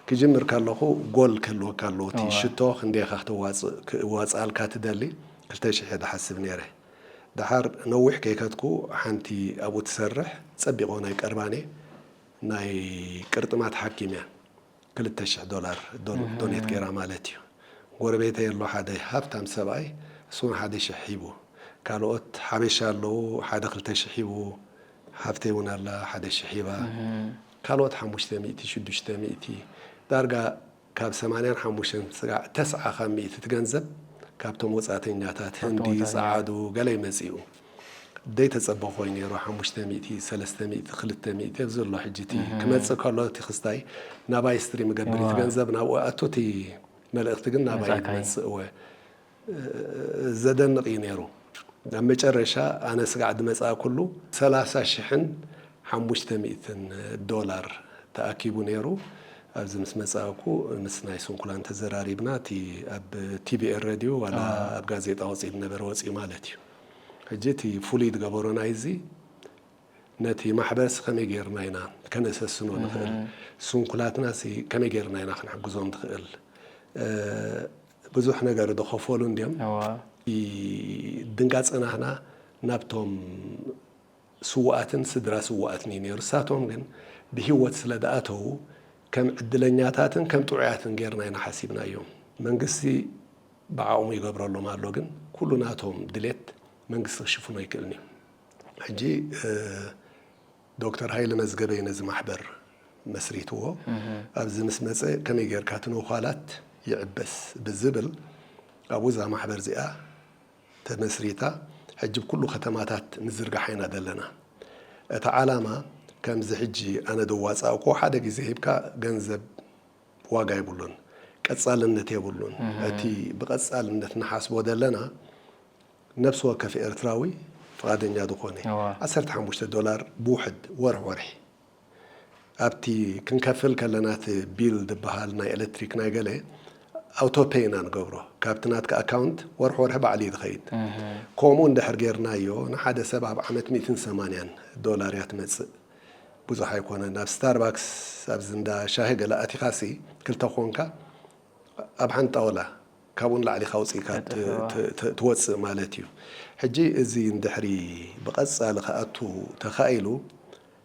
ክጅምር ከለኹ ጎል ክህልወካ ኣለዎ። እቲ እዋ። ሽቶ ክንደይ ኢኻ ክተዋፅእ፣ ክዋፅኣልካ ትደሊ? ክልተ ሽሕ እየ ዝሓስብ ነይረ። ደሓር ነዊሕ ከይከድኩ ሓንቲ ኣብኡ ትሰርሕ ጸቢቆ ናይ ቀርባኔ ናይ ቅርጥማት ሓኪም እያ። ክልተ ሽሕ ዶላር ዶ-፣ እህ። ዶኔት ገይራ ማለት እዩ። ጎረቤተይ ኣሎ ሓደ ሃብታም ሰብኣይ፣ እሱ እውን ሓደ ሽሕ ሂቡ። ካልኦት ሓበሻ ኣለዉ፣ ሓደ ክልተ ሽሕ ሂቡ። ሓፍተይ እውን ኣላ፣ ሓደ ሽሕ ሂባ። እህ። ካልኦት ሓሙሽተ ሚእቲ፣ ሽዱሽተ ሚእቲ፣ ዳርጋ ካብ ሰማንያን ሓሙሽተን ስጋዕ ተስዓ ካብ ሚእቲ እቲ ገንዘብ ካብቶም ወጻእተኛታት፣ ካብቶም ህንዲ፣ ወጻእተኛታት። ጸዓዱ፣ ገለ ይመጽኡ። ዘይተጸበኾ እዩ ነይሩ። ሓሙሽተ ሚእቲ፣ ሰለስተ ሚእቲ፣ ክልተ ሚእቲ ኣብዚ ኣሎ። ሕጂ እቲ እህ። ክመጽእ ከሎ እቲ ክስታይ ናባይ ስትሪም ይገብር። እቲ እዋ። ገንዘብ ናብኡ ኣቱ፣ እቲ መልእኽቲ ግን ናባይ እዩ መጻእካይ። ዝመጽእ። እወ። ዘደንቕ እዩ ነይሩ። ኣብ መጨረሻ ኣነ ስጋዕ ዝመጽኣ ኩሉ ሰላሳ ሽሕን ሓሙሽተ ሚእትን ዶላር ተኣኪቡ ነይሩ። ኣብዚ ምስ መጻእኩ ምስ ናይ ስንኩላን ተዘራሪብና፣ እቲ ኣብ ቲ ቪ ኤን ሬድዮ ዋላ ኣዎ። ኣብ ጋዜጣ ወጺኡ ዝነበረ ወጺኡ ማለት እዩ። ሕጂ እቲ ፍሉይ ዝገበሮ ናይዚ ነቲ ማሕበርሲ ከመይ ጌርና ኢና ከነሰስኖ ንኽእል? እህ። ስንኩላትናሲ ከመይ ጌርና ኢና ክንሕግዞም ንኽእል? እ፣ ብዙሕ ነገር ዝኸፈሉ እንድዮም። እዋ። ይ-፣ ድንጋጸ ናህና ናብቶም ስዉኣትን ስድራ ስዉኣትን እዩ ነይሩ። ንሳቶም ግን ብህይወት ስለ ዝኣተዉ ከም ዕድለኛታትን ከም ጥዑያትን ጌርና ኢና ሓሲብናዮም። መንግስቲ ብዓቕሙ ይገብረሎም ኣሎ፣ ግን ኩሉ ናቶም ድሌት መንግስቲ ክሽፍኖ ኣይክእልን እዩ። ሕጂ፣ እ፣ ዶክተር ሃይለ መዝገበይ ነዚ ማሕበር መስሪትዎ። እህ። ኣብዚ ምስ መጸ ከመይ ጌርካ እቲ ነዃላት ይዕበስ ብዝብል ኣብኡ እዛ ማሕበር እዚኣ ተመስሪታ። ሕጂ ብኩሉ ከተማታት ንዝርግሓ ኢና ዘለና። እቲ ዓላማ ከምዚ ሕጂ ኣነ ዝዋጻእኩዎ ሓደ ግዜ ሂብካ ገንዘብ ዋጋ የብሉን፣ ቀጻልነት የብሉን። እህ። እቲ ብቐጻልነት ንሓስቦ ዘለና ነፍሲ ወከፍ ኤርትራዊ ፍቓደኛ ዝኾነ እዋ። ዓሰርተ ሓሙሽተ ዶላር ብውሕድ ወርሒ ወርሒ ኣብቲ ክንከፍል ከለና እቲ ቢል ዝበሃል ናይ ኤሌክትሪክ ናይ ገለ ኣውቶፔይ ኢና ንገብሮ። ካብቲ ናትካ ኣካውንት ወርሒ ወርሒ ባዕሉ እዩ ዝኸይድ። እህ። ከምኡ እንድሕር ጌርናዮ ንሓደ ሰብ ኣብ ዓመት ሚእትን ሰማንያን ዶላር እያ ትመጽእ። ብዙሕ ኣይኮነን። ኣብ ስታርባክስ ኣብዚ እንዳ ሻሂ ገለ ኣቲኻሲ ክልተ ኮንካ ኣብ ሓንቲ ጣውላ ካብኡ ንላዕሊ ኢኻ ኣውጺእካ ት-፣ ትእትዋ። ት-፣ ት-፣ ትወጽእ ማለት እዩ። ሕጂ እዚ እንድሕሪ ብቐጻሊ ክኣቱ ተኻኢሉ፣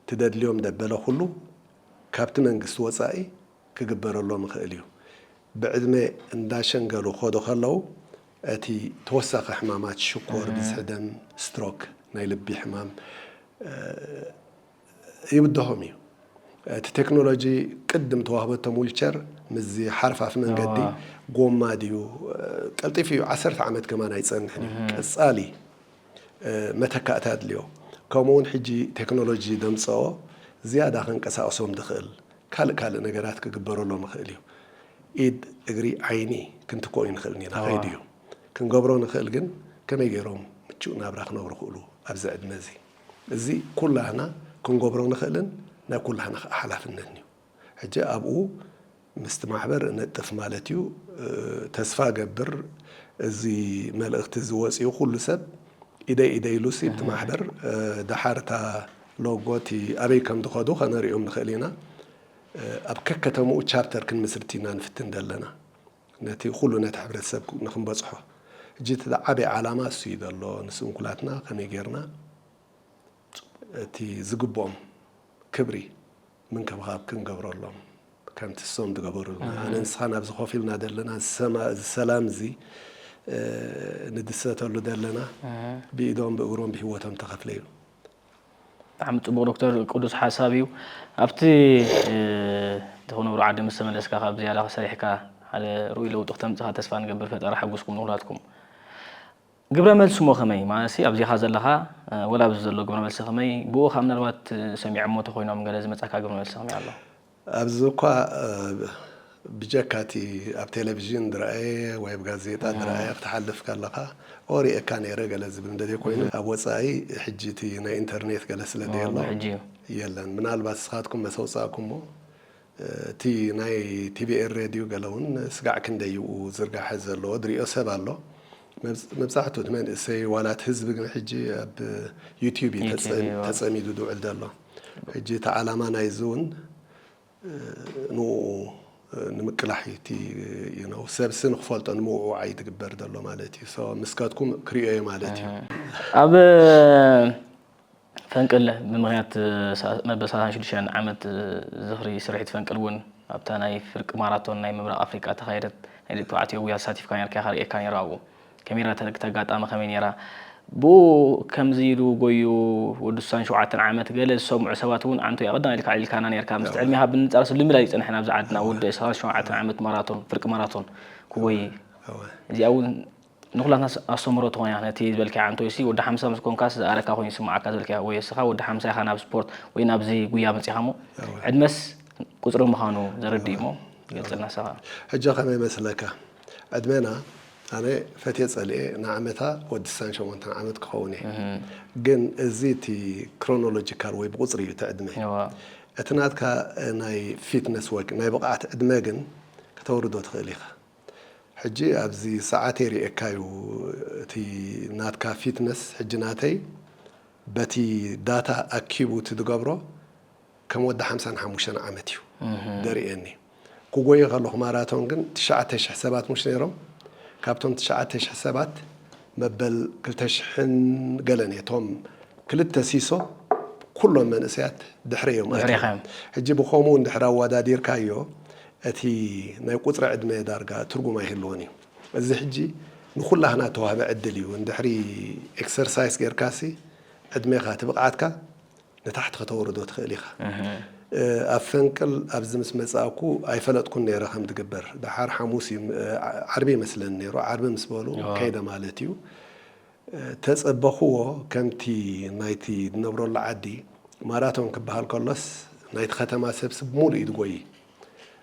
ትደድልዮም ደበለ ኩሉ ካብቲ መንግስቲ ወጻኢ ክግበረሎም ይኽእል እዩ። ብዕድመ እንዳሸንገሉ ክኸዱ ከለዉ፣ እቲ ተወሳኺ ሕማማት ሽኮር፣ እህ። ብዝሒ ደም፣ ስትሮክ፣ ናይ ልቢ ሕማም፣ እ፣ ይብድሆም እዩ። እቲ ቴክኖሎጂ ቅድም ተዋህበቶም ዊልቸር ምስዚ ሓርፋፍ መንገዲ እዋ። ጎማ ድዩ? ቀልጢፉ እዩ፣ ዓሰርተ ዓመት ከማን ኣይጸንሕን እዩ። ቀጻሊ መተካእታ ኣድልዮ። ከምኡ እውን ሕጂ ቴክኖሎጂ ደምጸኦ ዝያዳ ከንቀሳቕሶም ዝኽእል ካልእ ካልእ ነገራት ክግበረሎም ይኽእል እዩ። ኢድ፣ እግሪ፣ ዓይኒ ክንትክኦ ይንኽእል ኢና፣ ከይዱ እዩ። ክንገብሮ ንኽእል ግን ከመይ ገይሮም ምቹእ ናብራ ክነብሩ ክእሉ ኣብዚ ዕድመ እዚ። እዚ ኩላህና ክንገብሮ ንኽእልን ናይ ኩላህና ከዓ ሓላፍነትን እዩ። ሕጂ ኣብኡ ምስቲ ማሕበር እነጥፍ ማለት እዩ። ተስፋ ገብር እዚ መልእኽቲ እዚ ወፂኡ ኩሉ ሰብ ኢደይ ኢደይ ኢሉሲ እቲ ማሕበር፣ ደሓር እታ ሎጎ እቲ ኣበይ ከም ዝኸዱ ከነርእዮም ንኽእል ኢና። ኣብ ከከተምኡ ቻርተር ክንምስርት ኢና ንፍትን ዘለና። ነቲ ኩሉ ነቲ ሕብረተሰብ ንክንበፅሖ። ሕጂ እቲ ዓብዪ ዓላማ እሱ እዩ ዘሎ፣ ንስንኩላትና ከመይ ጌርና እቲ ዝግብኦም ክብሪ ምንክብኻብ ክንገብረሎም፣ ከምቲ እሶም ዝገበሩ። ኣነ ንስኻ ናብዚ ኮፍ ኢልና ዘለና፣ ዝሰማ-፣ እዚ ሰላም እዚ፣ እ፣ ንድሰተሉ ዘለና፣ ብኢዶም ብእግሮም ብህይወቶም ተኸፍለ እዩ። ብጣዕሚ ጽቡቕ ዶክተር፣ ቅዱስ ሓሳብ እዩ። ኣብቲ፣ እ፣ እትነብሮ ዓዲ ምስ ተመለስካ ካብ ዝያዳ ሰሪሕካ ሓደ ርኡይ ለውጢ ክተምጽኻ ተስፋ ንገብር። ፈጣሪ ሓጉስኩም ንኹላትኩም። ግብረ መልሲ እሞ ከመይ? ማለትሲ ኣብዚኻ ዘለኻ፣ እ፣ ወላ ኣብዚ ዘሎ ግብረ መልሲ ከመይ? ብኡ ኸኣ ምናልባት፣ እ፣ ሰሚዖሞ ተኾይኖም ገለ ዝመጻካ ግብረ መልሲ ከመይ ኣሎ? ኣብዚ እኳ፣ እ፣ ብጀካ እቲ ኣብ ቴሌቪዥን ዝረኣየ ወይ ኣብ ጋዜጣ ዝረኣየ ክትሓልፍ ከለኻ፣ "ኦ፣ ሪኤካ ነይረ" ገለ ዝብል እንተዘይ ኮይኑ፣ ኣብ ወጻኢ ሕጂ እቲ ናይ ኢንተርኔት ገለ ስለ ዘየሎ ሕጂ እዩ። የለን። ምናልባት ንስኻትኩም መሰውጻእኩሞ፣ እ፣ እቲ ናይ ቲ ቢ ኤል ሬድዮ ገለ እውን ስጋዕ ክንደይ እዩ ዝርጋሐ ዘለዎ ዝሪኦ ሰብ ኣሎ። መብዝ-፣ መብዛሕትኡ እቲ መንእሰይ ዋላ እቲ ህዝቢ ግን ሕጂ ኣብ ዩትዩብ እዩ ዩትዩብ ተጸ-፣ እዩ። ተጸሚዱ ዝውዕል ዘሎ። ሕጂ እቲ ዓላማ ናይዚ እውን፣ እ፣ ንኡ፣ እ፣ ንምቅላሕ እዩ። እቲ፣ you know፣ ሰብሲ ንክፈልጦ ንምውዕዋዕ እዩ ዝግበር ዘሎ ማለት እዩ። So፣ ምስከትኩም ክሪኦ እየ ማለት እዩ። ኣብ ፈንቅል ብምኽንያት ሳ-፣ መበል ሰላሳን ሽዱሽተን ዓመት ዝኽሪ ስርሒት ፈንቅል እውን ኣብታ ናይ ፍርቂ ማራቶን ናይ ምብራቕ ኣፍሪቃ ተኻየደት ናይ ደቂ ተባዕትዮ ጉያ ተሳቲፍካ ነርካ ኢኻ፣ ርእየካ ነይሩ ኣብኡ። ከመይ ርኣታ እታ ኣጋጣሚ ከመይ ነይራ? ብኡ ከምዚ ኢሉ ጎዩ ወዲ ስሳን ሸውዓተን ዓመት ገለ ዝሰምዑ ሰባት እውን ኣንቱ እያ ቀዳማይ ኢልካ ኣዕሊልካና ነርካ። ምስቲ ዕድሜኻ ብምንጻር ስሉ ልምድ ኣይጸንሐን ኣብዚ ዓድና ወዲ ሰላሳን ሸውዓተን ዓመት ማራቶን፣ ፍርቂ ማራቶን ክጎይ። እዋ። እዚኣ እውን ንኹላትና ስ-፣ ኣስተምህሮ ትኾን እያ። ነቲ ዝበልካዮ ኣንቶይሲ ወዲ ሓምሳ ምስ ኮንካስ ዝኣረካ ኮይኑ ይስምዓካ ዝበልካዮ፣ ወይ እስኻ ወዲ ሓምሳ ኢኻ ናብ ስፖርት ወይ ናብዚ ጉያ መጺኻ እሞ፣ እዋ። ዕድመስ ቁጽሪ ምዃኑ ዘረድእ እሞ፣ እዋ። ገልጽልና እስኻ። ሕጂ ከመይ መስለካ? ዕድመና ኣነ ፈትየ ጸልኤ ንዓመታ ወዲ ስሳን ሸሞንተን ዓመት ክኸውን እየ። እህ። ግን እዚ እቲ ክሮኖሎጂካል ወይ ብቁጽሪ እዩ እቲ ዕድመ። እዋ። እቲ ናትካ ናይ ፊትነስ ወይ ናይ ብቕዓት ዕድመ ግን ከተውርዶ ትኽእል ኢኻ። ሕጂ ኣብዚ ሰዓተይ ርእየካዩ እቲ ናትካ ፊትነስ፣ ሕጂ ናተይ በቲ ዳታ ኣኪቡ እቲ ዝገብሮ ከም ወዲ ሓምሳን ሓሙሽተን ዓመት እዩ እህ። ደርእየኒ። ክጎየ ከለኹ ማራቶን ግን ትሽዓተ ሽሕ ሰባት ሙሽ ነይሮም። ካብቶም ትሽዓተ ሽሕ ሰባት መበል ክልተ ሽሕን ገለን እየ። እቶም ክልተ ሲሶ ኩሎም መንእሰያት ድሕረ እዮም ድሕሬኻ ኣትዮም። እዮም። ሕጂ ብኸምኡ እንድሕር ኣወዳዲርካዮ፣ እቲ ናይ ቁጽሪ ዕድመ ዳርጋ ትርጉም ኣይህልዎን እዩ። እዚ ሕጂ ንኹላህና ተዋህበ ዕድል እዩ። እንድሕሪ ኤክሰርሳይስ ጌርካሲ፣ ዕድሜኻ፣ እቲ ብቕዓትካ ንታሕቲ ከተውርዶ ትኽእል ኢኻ። እህ። እ፣ ኣብ ፈንቅል ኣብዚ ምስ መጻእኩ ኣይፈለጥኩን ነይረ ከም ዝግበር። ደሓር ሓሙስ እዩ፣ እ፣ ዓ-፣ ዓርቢ ይመስለኒ ነይሩ። ዓርቢ ምስ በሉ እዋ። ከይደ ማለት እዩ። እ፣ ተጸበኽዎ ከምቲ ናይቲ ዝነብረሉ ዓዲ ማራቶን ክበሃል ከሎስ ናይቲ ከተማ ሰብሲ ብምሉእ እዩ ዝጎይ።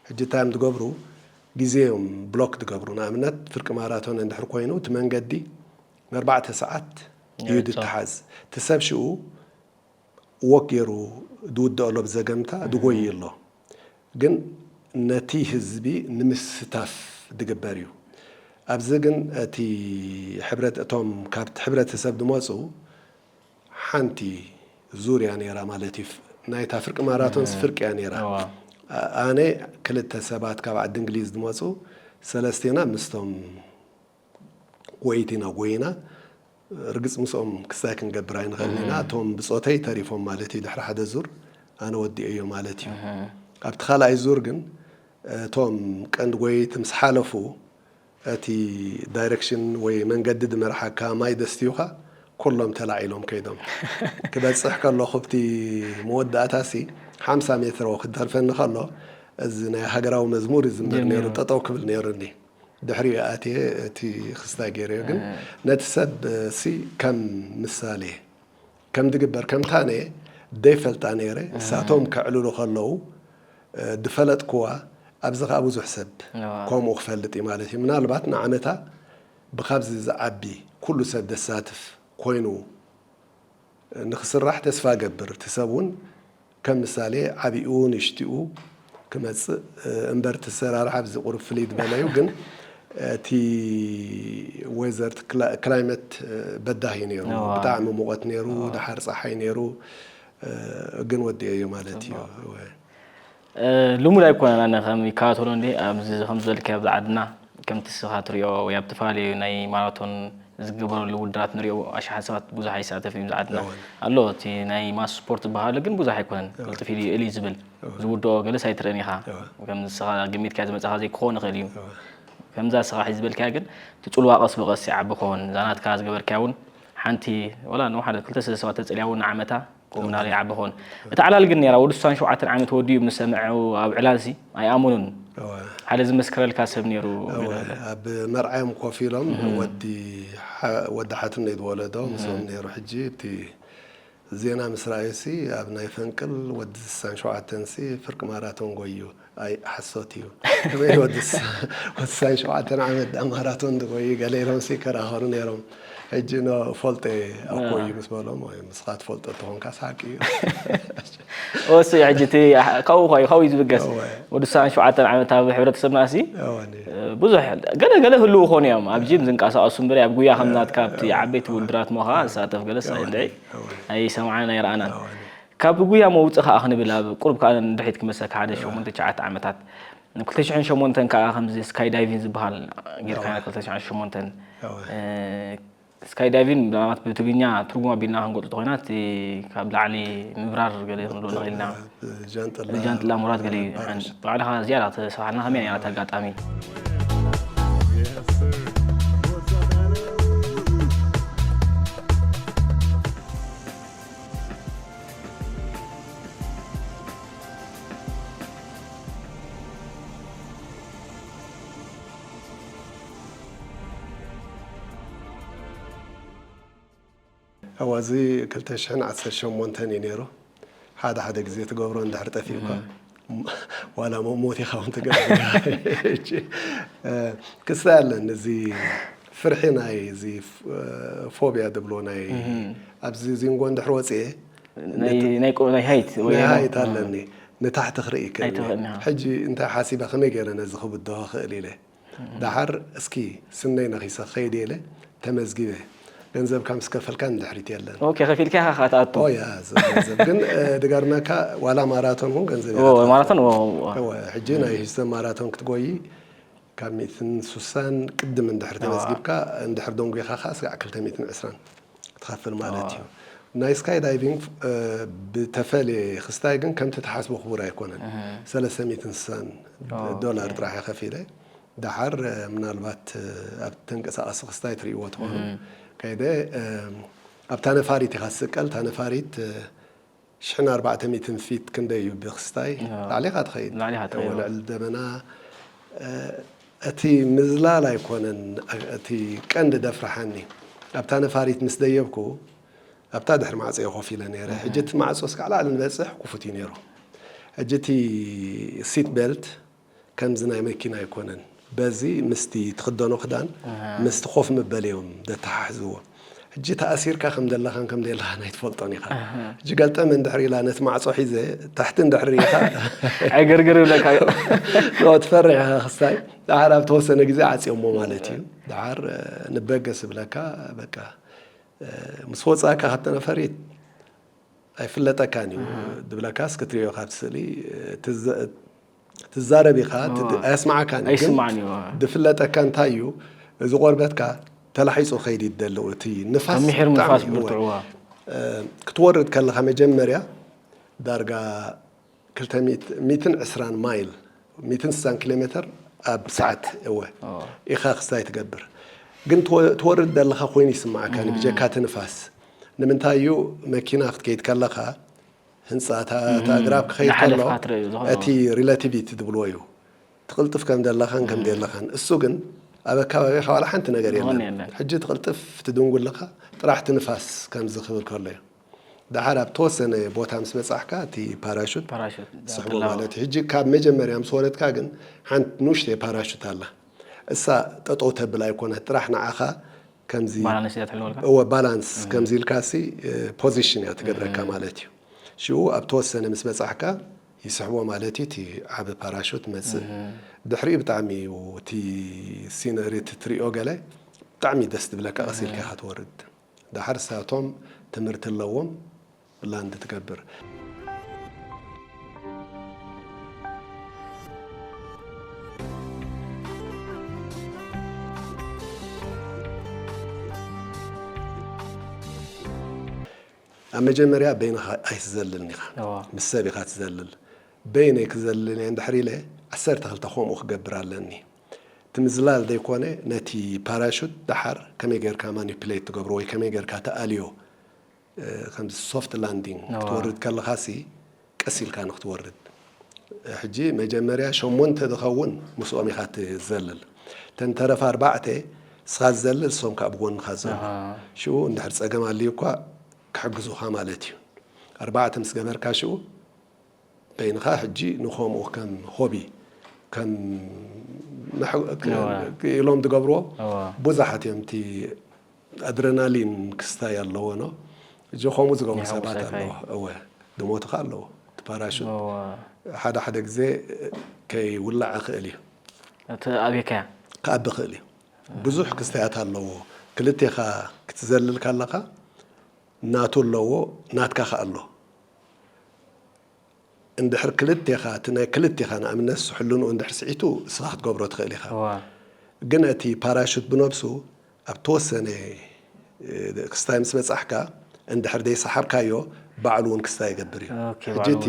ሕጂ እንታይ እዮም ዝገብሩ? ግዜ እዮም ብሎክ ዝገብሩ። ንኣብነት ፍርቂ ማራቶን እንድሕር ኮይኑ እቲ መንገዲ ንኣርባዕተ ሰዓት እዩ ይዕጾ። ዝተሓዝ። እቲ ሰብ ሽኡ ወክ ገይሩ ዝውድኦ ኣሎ ብዘገምታ ዝጎይ ኣሎ። ግን ነቲ ህዝቢ ንምስታፍ ዝግበር እዩ። ኣብዚ ግን እቲ ሕብረት-፣ እቶም ካብቲ ሕብረተሰብ ዝመፁ ሓንቲ ዙር እያ ነይራ ማለት እዩ። ናይታ ፍርቂ ማራቶንስ እም፣ ፍርቂ እያ ነይራ። እዋ። ኣ-፣ ኣነ ክልተ ሰባት ካብ ዓዲ እንግሊዝ ዝመፁ ሰለስቴና ምስቶም ጎይቲ ኢና ጎይና። ርግፅ ምስኦም ክስታይ ክንገብር ኣይንኽእልን ኢና። እም። እቶም ብፆተይ ተሪፎም ማለት እዩ። ድሕሪ ሓደ ዙር ኣነ ወዲኤዮ ማለት እዩ። እህ። ኣብቲ ካልኣይ ዙር ግን እቶም ቀንዲ ጎየይቲ ምስ ሓለፉ፣ እቲ ዳይሬክሽን ወይ መንገዲ ዝመርሓካ ማይ ዘስትዩኻ ኩሎም ተላዒሎም ከይዶም። ክበጽሕ ከለኹ ኣብቲ መወዳእታሲ ሓምሳ ሜትሮ ክተርፈኒ ከሎ፣ እዚ ናይ ሃገራዊ መዝሙር ይዝመር ጀሚሩ። ነይሩ፣ ጠጠው ክብል ነይሩኒ። ድሕሪኡ ኣትየ እቲ ክስታይ ገይረዮ። ግን ነቲ ሰብ ሲ ከም ምሳሌ ከም ድግበር ከምታ ነየ ደይፈልጣ ነይረ። እሳቶም ከዕልሉ ከለዉ ድፈለጥክዋ ኣብዚ ከዓ ብዙሕ ሰብ ከምኡ ክፈልጥ እዩ ማለት እዩ። ምናልባት ንዓመታ ብካብዚ ዝዓቢ ኩሉ ሰብ ደሳትፍ ኮይኑ ንክስራሕ ተስፋ ገብር። እቲ ሰብ እውን ከም ምሳሌ ዓቢኡ ንሽቲኡ ክመፅእ እምበር እቲ ሰራርሓ ኣብዚ ቁሩብ ፍልይ ዝበለዩ። ግን እቲ ወይዘር ክላይመት በዳሂ ነይሩ። ብጣዕሚ ሙቐት ነይሩ። ድሓር ፀሓይ ነይሩ። ግን ወዲኦዮ ማለት እዩ። ልሙድ ኣይኮነን። ኣነ ከም ይከታተሎ እንዲ ኣብዚ ከም ዝበልካዮ ኣብዚ ዓድና ከምቲ ስኻ ትሪኦ ወይ ኣብ ዝተፈላለዩ ናይ ማራቶን ዝግበረሉ ውድድራት ንሪኦ ኣሽሓት ሰባት ብዙሕ ኣይሳተፍ እዩ ኣብዚ ዓድና ኣሎ። እቲ ናይ ማስ ስፖርት ዝበሃሉ ግን ብዙሕ ኣይኮነን። ቅልጥፍ ኢሉ እል እዩ ዝብል ዝውድኦ ገለስ ኣይትርእን ኢኻ። ከም ንስኻ ገሚትካ ዝመጻኻ ዘይክኾን ይኽእል እዩ። ከምዛ ስኻ ዝበልካያ ግን እቲ ጽልዋ ቀስ ብቐስ ይዓቢ ክኸውን። እዛ ናትካ ዝገበርካያ እውን ሓንቲ ወላ ንሓደ ክልተ ሰለስተ ሰባት ተጸልያ እውን ንዓመታ ከምኡ እናበለ ይዓቢ ክኸውን። እታ ዕላል ግን ነይራ ወዲ ስሳን ሸውዓተን ዓመት ወዲኡ ምስ ሰምዐ ኣብ ዕላል ሲ ኣይኣመኑን። ሓደ ዝመስክረልካ ሰብ ነይሩ። ኣብ መርዓዮም ኮፍ ኢሎም ወዲ ሓትኖይ ዝወለዶ ምስኦም ነይሩ። ሕጂ እቲ ዜና ምስ ረኣዩ ሲ ኣብ ናይ ፈንቅል ወዲ ስሳን ሸውዓተን ሲ ፍርቂ ማራቶን ጎዩ። ኣይ ሓሶት እዩ። ከመይ ወዲ ስሳን ሸውዓተን ዓመት ደኣ ማራቶን ዝጎዩ ገለ ኢሎም ሲ ይከራኸሩ ነይሮም። ሕጂ ኖ ፈልጦ ኣኮ እዩ ምስ በሎም ወይ ንስኻ ትፈልጦ ተኾንካ ሳቂ እዩ። ወሲ ሕጂ እቲ ካብኡ ኾይ ካብኡ እዩ ዝብገስ። ወዲ ስሳን ሸውዓተን ዓመት ኣብ ሕብረተሰብና ሲ ብዙሕ ገለ ገለ ህልው ኾኑ እዮም ኣብ ጂም ዝንቀሳቀሱ እምበር ኣብ ጉያ ከም ናትካ ኣብቲ ዓበይቲ ውድድራት ሞኻ ዝሳተፍ ገለስ እንድዒ ኣይሰምዓን ኣይረኣናን። ካብ ጉያ መውፅእ ከዓ ክንብል ኣብ ቁሩብ ከዓ ንድሕሪት ክመሰካ ሓደ ሸሞንተ ትሽዓተ ዓመታት ክልተ ሽሕን ሸሞንተን ከዓ ከምዚ ስካይ ዳይቪን ዝበሃል ጌርካ ክልተ ሽሕን ሸሞንተን ስካይ ዳይቪን ብዛዕባ ብትግርኛ ትርጉም ኣቢልና ክንገልፁ ተኮይና እቲ ካብ ላዕሊ ምብራር ገለ ክንብሎ ንኽእል ኢና። ጃንጥላ ሙራድ ገለ እዩ። ባዕልኻ ዝያዳ ተሰፋሕና ከመይ ነይራ ኣጋጣሚ? እወ እዚ ክልተ ሽሕን ዓሰርተ ሸሞንተን እዩ ነይሩ። ሓደ ሓደ ግዜ ትገብሮ እንድሕር ጠፊኡካ ዋላ ሞት ኢኻ እውን ትገብር። ክስታይ ኣለን እዚ ፍርሒ ናይ እዚ ፎብያ ድብሎ ናይ ኣብዚ ዚንጎ እንድሕር ወፅኤ ናይ ሃይት ኣለኒ ንታሕቲ ክርኢ ይክእል ሕጂ እንታይ ሓሲበ ከመይ ገይረ ነዚ ክብድሆ ክእል ኢለ ደሓር እስኪ ስነይ ነኺሰ ክኸይድ ኢለ ተመዝጊበ። ገንዘብካ ምስ ከፈልካ ንድሕሪት የለን። ኦኬ ከፊልካ ኢኻ ከኣ ትኣቱ። ኦ ያ ገንዘብ ግን ድገርመካ ዋላ ማራቶን እውን ገንዘብ ኢኻ ትኸፍል። ማራቶን እወ። እወ ሕጂ ናይ ሂውስተን ማራቶን ክትጎዪ ካብ ሚእትን ሱሳን ቅድም እንድሕር ተመዝጊብካ እንድሕር ደንጒኻ ከኣ ስጋዕ ክልተ ሚእትን ዕስራን ትኸፍል ማለት እዩ። ናይ ስካይ ዳይቪንግ ብተፈልየ ክስታይ ግን ከምቲ ትሓስቦ ክቡር ኣይኮነን። ሰለስተ ሚእትን ስሳን ዶላር ጥራሕ እየ ከፊለ። ደሓር ምናልባት ኣብ ተንቀሳቐሲ ክስታይ ትርእይዎ ትኾኑ ከይደ ኣብታ ነፋሪት ኢኻ ትስቀል። እታ ነፋሪት ሽሕን ኣርባዕተ ሚእትን ፊት ክንደይ እዩ ብክስታይ ላዕሊኻ ትኸይድ ላዕሊኻ ትኸይድ። ልዕሊ ደበና እቲ ምዝላል ኣይኮነን እቲ ቀንዲ ደፍርሓኒ ኣብታ ነፋሪት ምስ ደየብኩ ኣብታ ድሕሪ ማዕፀ ኮፍ ኢለ ነይረ። ሕጂ እቲ ማዕፆ እስካዕ ላዕሊ ንበፅሕ ክፉት እዩ ነይሩ። ሕጂ እቲ ሲት ቤልት ከምዚ ናይ መኪና ኣይኮነን። በዚ ምስቲ ትኽደኖ ክዳን ምስቲ ኮፍ መበሊ እዮም ዘተሓሕዝዎ። ሕጂ ተኣሲርካ ከም ዘለኻን ከም ዘየለኻን ኣይትፈልጦን ኢኻ። ሕጂ ገልጠም እንድሕር ኢላ ነቲ ማዕጾ ሒዘ ታሕቲ እንድሕር ርኢኻ ዕግርግር ይብለካ እዩ። ኖ ትፈርሕ ኢኻ ክስታይ ደሓር ኣብ ተወሰነ ግዜ ዓጽዮሞ ማለት እዩ። ደሓር ንበገስ ይብለካ በቃ ምስ ወጻእካ ካብቲ ነፈሪት ኣይፍለጠካን እዩ ድብለካስ ክትሪኦ ካብ ስእሊ ትዘ- ትዛረብ ኢኻ ትድ- ኣየስማዓካን እዩ። ግን ኣይስማዕን እዩ። ድፍለጠካ እንታይ እዩ እዚ ቆርበትካ ተላሒፁ ከይድ ይደለዉ እቲ ንፋስ ካብ ምሒር ብጣዕሚ ንፋስ እዩ ብርቱዕዋ ክትወርድ ከለኻ መጀመርያ ዳርጋ ክልተ ሚእትን ዕስራን ማይል ሚእትን ስሳን ኪሎ ሜትር ኣብ ሰዓት እወ ኢኻ ክስታይ ትገብር ግን ትወ- ትወርድ ዘለኻ ኮይኑ ይስማዓካ ብጀካ እቲ ንፋስ ንምንታይ እዩ መኪና ክትከይድ ከለኻ ህንፃ እታ እታ ኣግራብ ክኸይድ ከሎ ዝሓለፍካ ትርእዩ ዝኾነ እቲ ሪላቲቪቲ ዝብልዎ እዩ ትቕልጥፍ ከም ዘለኻን ከም ዘለኻን እሱ ግን ኣብ ኣከባቢኻ ዋላ ሓንቲ ነገር የለን። ሕጂ ትቕልጥፍ ትድንጉልኻ ጥራሕ እቲ ንፋስ ከምዚ ክብል ከሎ እዩ። ደሓር ኣብ ተወሰነ ቦታ ምስ በጻሕካ እቲ ፓራሹት ስሕቦ ማለት እዩ። ሕጂ ካብ መጀመርያ ምስ ወረድካ ግን ሓንቲ ንእሽተይ ፓራሹት ኣላ። እሳ ጠጠው ተብል ኣይኮነት፣ ጥራሕ ንዓኻ ከምዚ እወ ባላንስ ከምዚ ኢልካሲ ፖዚሽን እያ ትገብረካ ማለት እዩ። ሽኡ ኣብ ተወሰነ ምስ በጻሕካ ይስሕቦ ማለት እዩ። እቲ ዓቢ ፓራሹት መጽእ ድሕሪኡ ብጣዕሚ እዩ እቲ ሲነሪ ትትሪኦ ገለ ብጣዕሚ ደስ ትብለካ ቀስ ኢልካ ኢኻ ትወርድ። ደሓር ሳቶም ትምህርቲ ኣለዎም ላንድ ትገብር። ኣብ መጀመርያ በይንኻ ኣይትዘልልን ኢኻ። ምስ ሰብ ኢኻ ትዘልል። በይነይ ክዘልል እየ እንድሕር ኢለ ዓሰርተ ክልተ ከምኡ ክገብር ኣለኒ። እቲ ምዝላል ዘይኮነ ነቲ ፓራሹት ደሓር ከመይ ጌርካ ማኒፕሌት ትገብሮ ወይ ከመይ ጌርካ ትኣልዮ፣ ከምዚ ሶፍት ላንዲንግ ክትወርድ ከለኻሲ ቀስ ኢልካ ንክትወርድ። ሕጂ መጀመርያ ሸሞንተ ዝኸውን ምስኦም ኢኻ ትዘልል። እተን ተረፋ ኣርባዕተ ንስኻ ትዘልል፣ እሶም ከዓ ብጎንኻ ዘሎ። ሽኡ እንድሕር ጸገም ኣልዩ እኳ ክሕግዙኻ ማለት እዩ። ኣርባዕተ ምስ ገበርካ ሽኡ በይንኻ ሕጂ ንኸምኡ ከም ሆቢ ከም ኢሎም ዝገብርዎ ብዙሓት እዮም። እቲ ኣድረናሊን ክስታይ ኣለዎ ኖ። እጆ ከምኡ ዝገብሩ ሰባት ኣለዎ። እወ፣ ዝሞቱ ከ ኣለዎ። እቲ ፓራሹት ሓደ ሓደ ግዜ ከይውላዕ ይኽእል እዩ። እቲ ኣብየካያ ክኣቢ ይኽእል እዩ። ብዙሕ ክስታያት ኣለዎ። ክልቴኻ ክትዘልል ከለኻ ናቱ ኣለዎ፣ ናትካ ከ ኣሎ። እንድሕር ክልቴኻ፣ እቲ ናይ ክልቴኻ ንኣብነት ሕልንኡ እንድሕር ስዒቱ እስኻ ክትገብሮ ትኽእል ኢኻ። ግን እቲ ፓራሹት ብነብሱ ኣብ ተወሰነ ክስታይ ምስ በጻሕካ እንድሕር ዘይሰሓብካዮ ባዕሉ እውን ክስታይ ይገብር እዩ። ሕጂ እቲ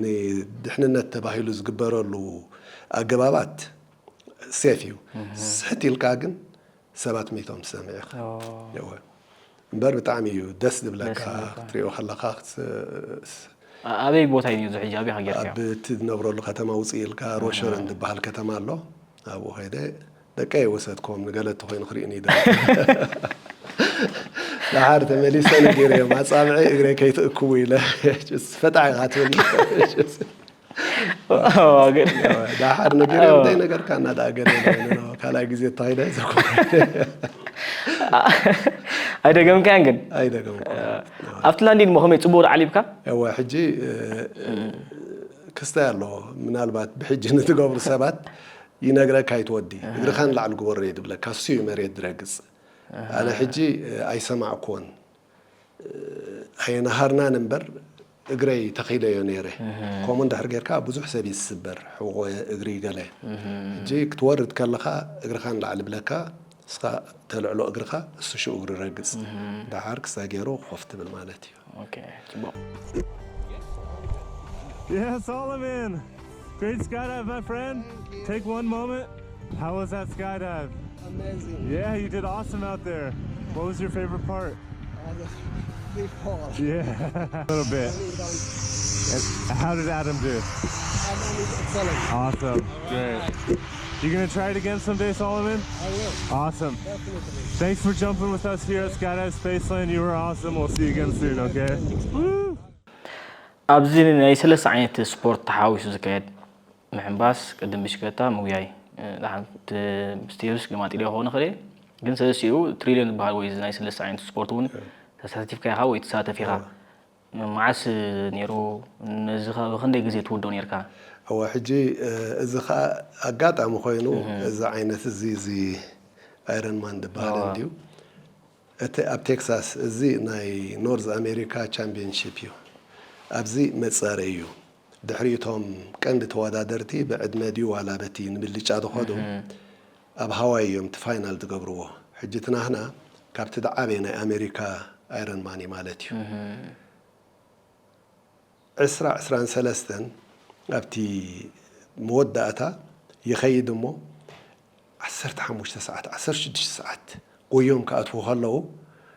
ንድሕንነት ተባሂሉ ዝግበረሉ ኣገባባት ሴፍ እዩ። ስሕት ኢልካ ግን ሰባት ሚቶም ትሰምዕ ኢኻ። እምበር ብጣዕሚ እዩ ደስ ዝብለካ ክትሪኦ ከለኻ። ኣበይ ቦታ እዩ እዚ ሕጂ ኣበይ ጌርካ? ኣብ እቲ ዝነብረሉ ከተማ ውፅእ ኢልካ ሮሸረን ዝበሃል ከተማ ኣሎ። ኣብኡ ከይደ ደቀይ ወሰድክዎም፣ ንገለ እንተኮይኑ ክርእዩኒ ይደል። ደሓር ተመሊሰ ነጊረዮም፣ ኣፃብዐይ እግረይ ከይትእክቡ ኢለ። ፈጣ ኢኻ ትብል። ደሓር ነጊረዮም፣ እንታይ ነገርካ እናዳ ገለ ካልኣይ ግዜ ተኸይደ ዘኮ ኣይደገምካያን ግን ኣይደገምኩ። ኣብቲ ላንዲን ሞ ከመይ ፅቡቅ ዓሊብካ? እወ ሕጂ ክስታይ ኣሎ። ምናልባት ብሕጂ ንትገብሩ ሰባት ይነግረካ ኣይትወዲ፣ እግርኻ ንላዕሊ ግበሮ እዩ ዝብለካ። እሱ እዩ መሬት ዝረግፅ። ኣነ ሕጂ ኣይሰማዕኩዎን፣ ኣየናሃርናን እምበር እግረይ ተኺለዮ ነይረ። ከምኡ እንድሕር ጌርካ ብዙሕ ሰብ እዩ ዝስበር፣ ሕቖ እግሪ ገለ። ሕጂ ክትወርድ ከለኻ እግርኻ ንላዕሊ ብለካ፣ እስኻ ተልዕሎ እግርኻ፣ እሱ ሽኡ እግሩ ረግፅ። ደሓር ክስታይ ገይሩ ኮፍ ትብል ማለት እዩ። ኦኬ፣ ፅቡቅ። Yeah, Solomon. Great skydive, my friend. Take one moment. How was that skydive? Amazing. Yeah, you did awesome out there. What was your favorite part? Uh, the free fall. Yeah, a little bit. And how did Adam do? Adam is excellent. Awesome. Great. You gonna try it again someday, Solomon? I will. Awesome. Definitely. Thanks for jumping with us here at Skydive Spaceland. You were awesome. We'll see you again soon, okay? Woo! ኣብዚ ናይ ሰለስተ ዓይነት ስፖርት ተሓዋዊሱ ዝካየድ፣ ምሕንባስ፣ ቅድም ብሽክለታ፣ ምጉያይ። እ፣ ደሓን፣ ት-፣ ስቴብስ ገማጢለ ክኸውን ይኽእል እየ፣ ግን ሰለስቲኡ ትሪሊዮን ዝበሃል ወይ እዚ ናይ ሰለስተ ዓይነት ስፖርት እውን ተሳቲፍካ ኢኻ ወይ ትሳተፍ ኢኻ። መዓስ ነይሩ? ነዚ ኸ ብኽንደይ ግዜ ትውድኦ ነይርካ? እወ፣ ሕጂ፣ እ፣ እዚ ኸኣ ኣጋጣሚ ኮይኑ፣ እዚ ዓይነት እዚ፣ እዚ ኣይረን ማን ዝበሃል እንድዩ። እቲ ኣብ ቴክሳስ፣ እዚ ናይ ኖርዝ ኣሜሪካ ቻምፒየንሺፕ እዩ። ኣብዚ መጻረዪ እዩ። ድሕሪ እቶም ቀንዲ ተወዳደርቲ ብዕድመ ድዩ ዋላ በቲ ንብልጫ ዝኸዱ፣ ኣብ ሃዋይ እዮም እቲ ፋይናል ዝገብርዎ። ሕጂ እቲ ናህና ካብቲ ዝዓበየ ናይ ኣሜሪካ ኣይረን ማን እዩ ማለት እዩ። ዕስራ፣ ዕስራን ሰለስተን ኣብቲ መወዳእታ ይኸይድ እሞ፣ ዓሰርተ ሓሙሽተ ሰዓት፣ ዓሰርተ ሽዱሽተ ሰዓት ጎዮም ክኣትዉ ከለዉ፣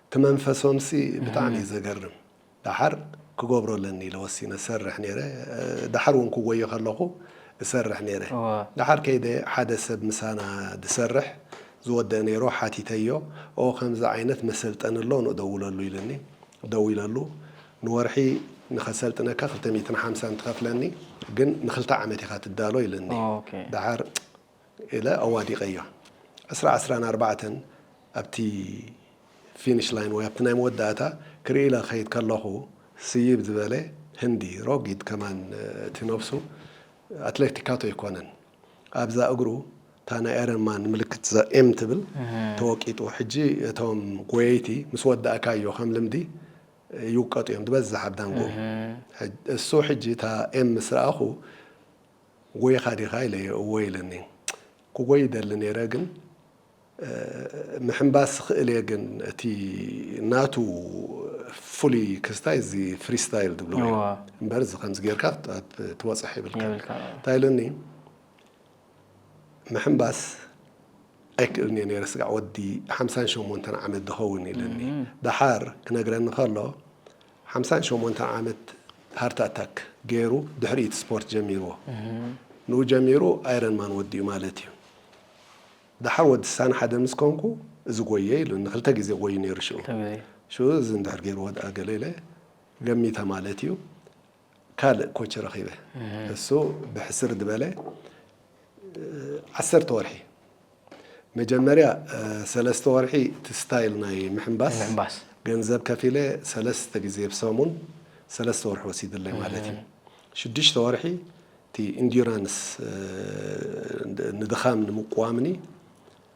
እቲ መንፈሶምሲ ብጣዕሚ እዩ ዘገርም። ደሓር ክገብሮ ኣለኒ ኢለ ወሲነ እሰርሕ ነይረ። ደሓር እውን ክጎዮ ከለኹ እሰርሕ ነይረ። ደሓር ከይደ ሓደ ሰብ ምሳና ዝሰርሕ ዝወደአ ነይሩ፣ ሓቲተዮ። ኦ፣ ከምዚ ዓይነት መሰልጠኒ ኣሎ፣ ንደውለሉ ኢልኒ። ደዊለሉ፣ ንወርሒ ንኸሰልጥነካ ክልተ ሚእትን ሓምሳን ትኸፍለኒ፣ ግን ንኽልተ ዓመት ኢኻ ትዳሎ ኢልኒ። ኦኬ። ደሓር ኢለ ኣዋዲቐዮ። ዕስራ ዕስራን ኣርባዕተን ኣብቲ ፊኒሽ ላይን ወይ ኣብቲ ናይ መወዳእታ ክርኢ ኢለ ክኸይድ ከለኹ፣ ስይብ ዝበለ ህንዲ፣ ረጒድ ከማን፣ እቲ ነብሱ ኣትሌቲካቶ ኣይኮነን። ኣብዛ እግሩ እታ ናይ ኣይረን ማን ምልክት እዛ ኤም ትብል ተወቂጡ። ሕጂ እቶም ጎየይቲ ምስ ወዳእካዮ ከም ልምዲ ይውቀጡ እዮም ዝበዝሕ ኣብ ዳንጎ። ሕጅ-፣ እሱ ሕጂ እታ ኤም ምስ ረኣኹ ጎይኻ ዲኻ ኢለ እወ ኢለኒ። ክጎይ ይደሊ ነይረ ግን እ፣ ምሕንባስ ክእል እየ ግን እቲ ናቱ ፍሉይ ክስታይ እዚ ፍሪስታይል ዝብልዎ እዩ። እዋ። እምበር እዚ ከምዚ ጌርካ ኣብ ትበፅሕ ይብልካ። የብልካ። እንታይ ኢለኒ? ምሕንባስ ኣይክእልን እየ ነይረ ስጋዕ ወዲ ሓምሳን ሸሞንተን ዓመት ዝኸውን ኢለኒ። ደሓር ክነግረኒ ከሎ ሓምሳን ሸሞንተን ዓመት ሃርት ኣታክ ገይሩ ድሕሪ እቲ ስፖርት ጀሚርዎ። ንኡ ጀሚሩ ኣይረን ማን ወዲኡ ማለት እዩ። ደሓር ወዲ ስሳን ሓደ ምስ ኮንኩ እዚ ጎየ ኢሉ ንክልተ ግዜ ጎዩ ነይሩ ሽኡ። ክልተ ግዜ። ሽኡ እዚ እንድሕር ገይሩ ወድኣ ገለ ኢለ ገሚተ ማለት እዩ። ካልእ ኮች ረኺበ። እሱ ብሕስር ዝበለ እ፣ ዓሰርተ ወርሒ መጀመርያ እ፣ ሰለስተ ወርሒ እቲ ስታይል ናይ ምሕንባስ ምሕንባስ። ገንዘብ ከፊለ ሰለስተ ግዜ ብሰሙን ሰለስተ ወርሒ ወሲድለይ ማለት እዩ። ሽዱሽተ ወርሒ እቲ ኢንዱራንስ እ፣ ንድኻም ንምቁዋምኒ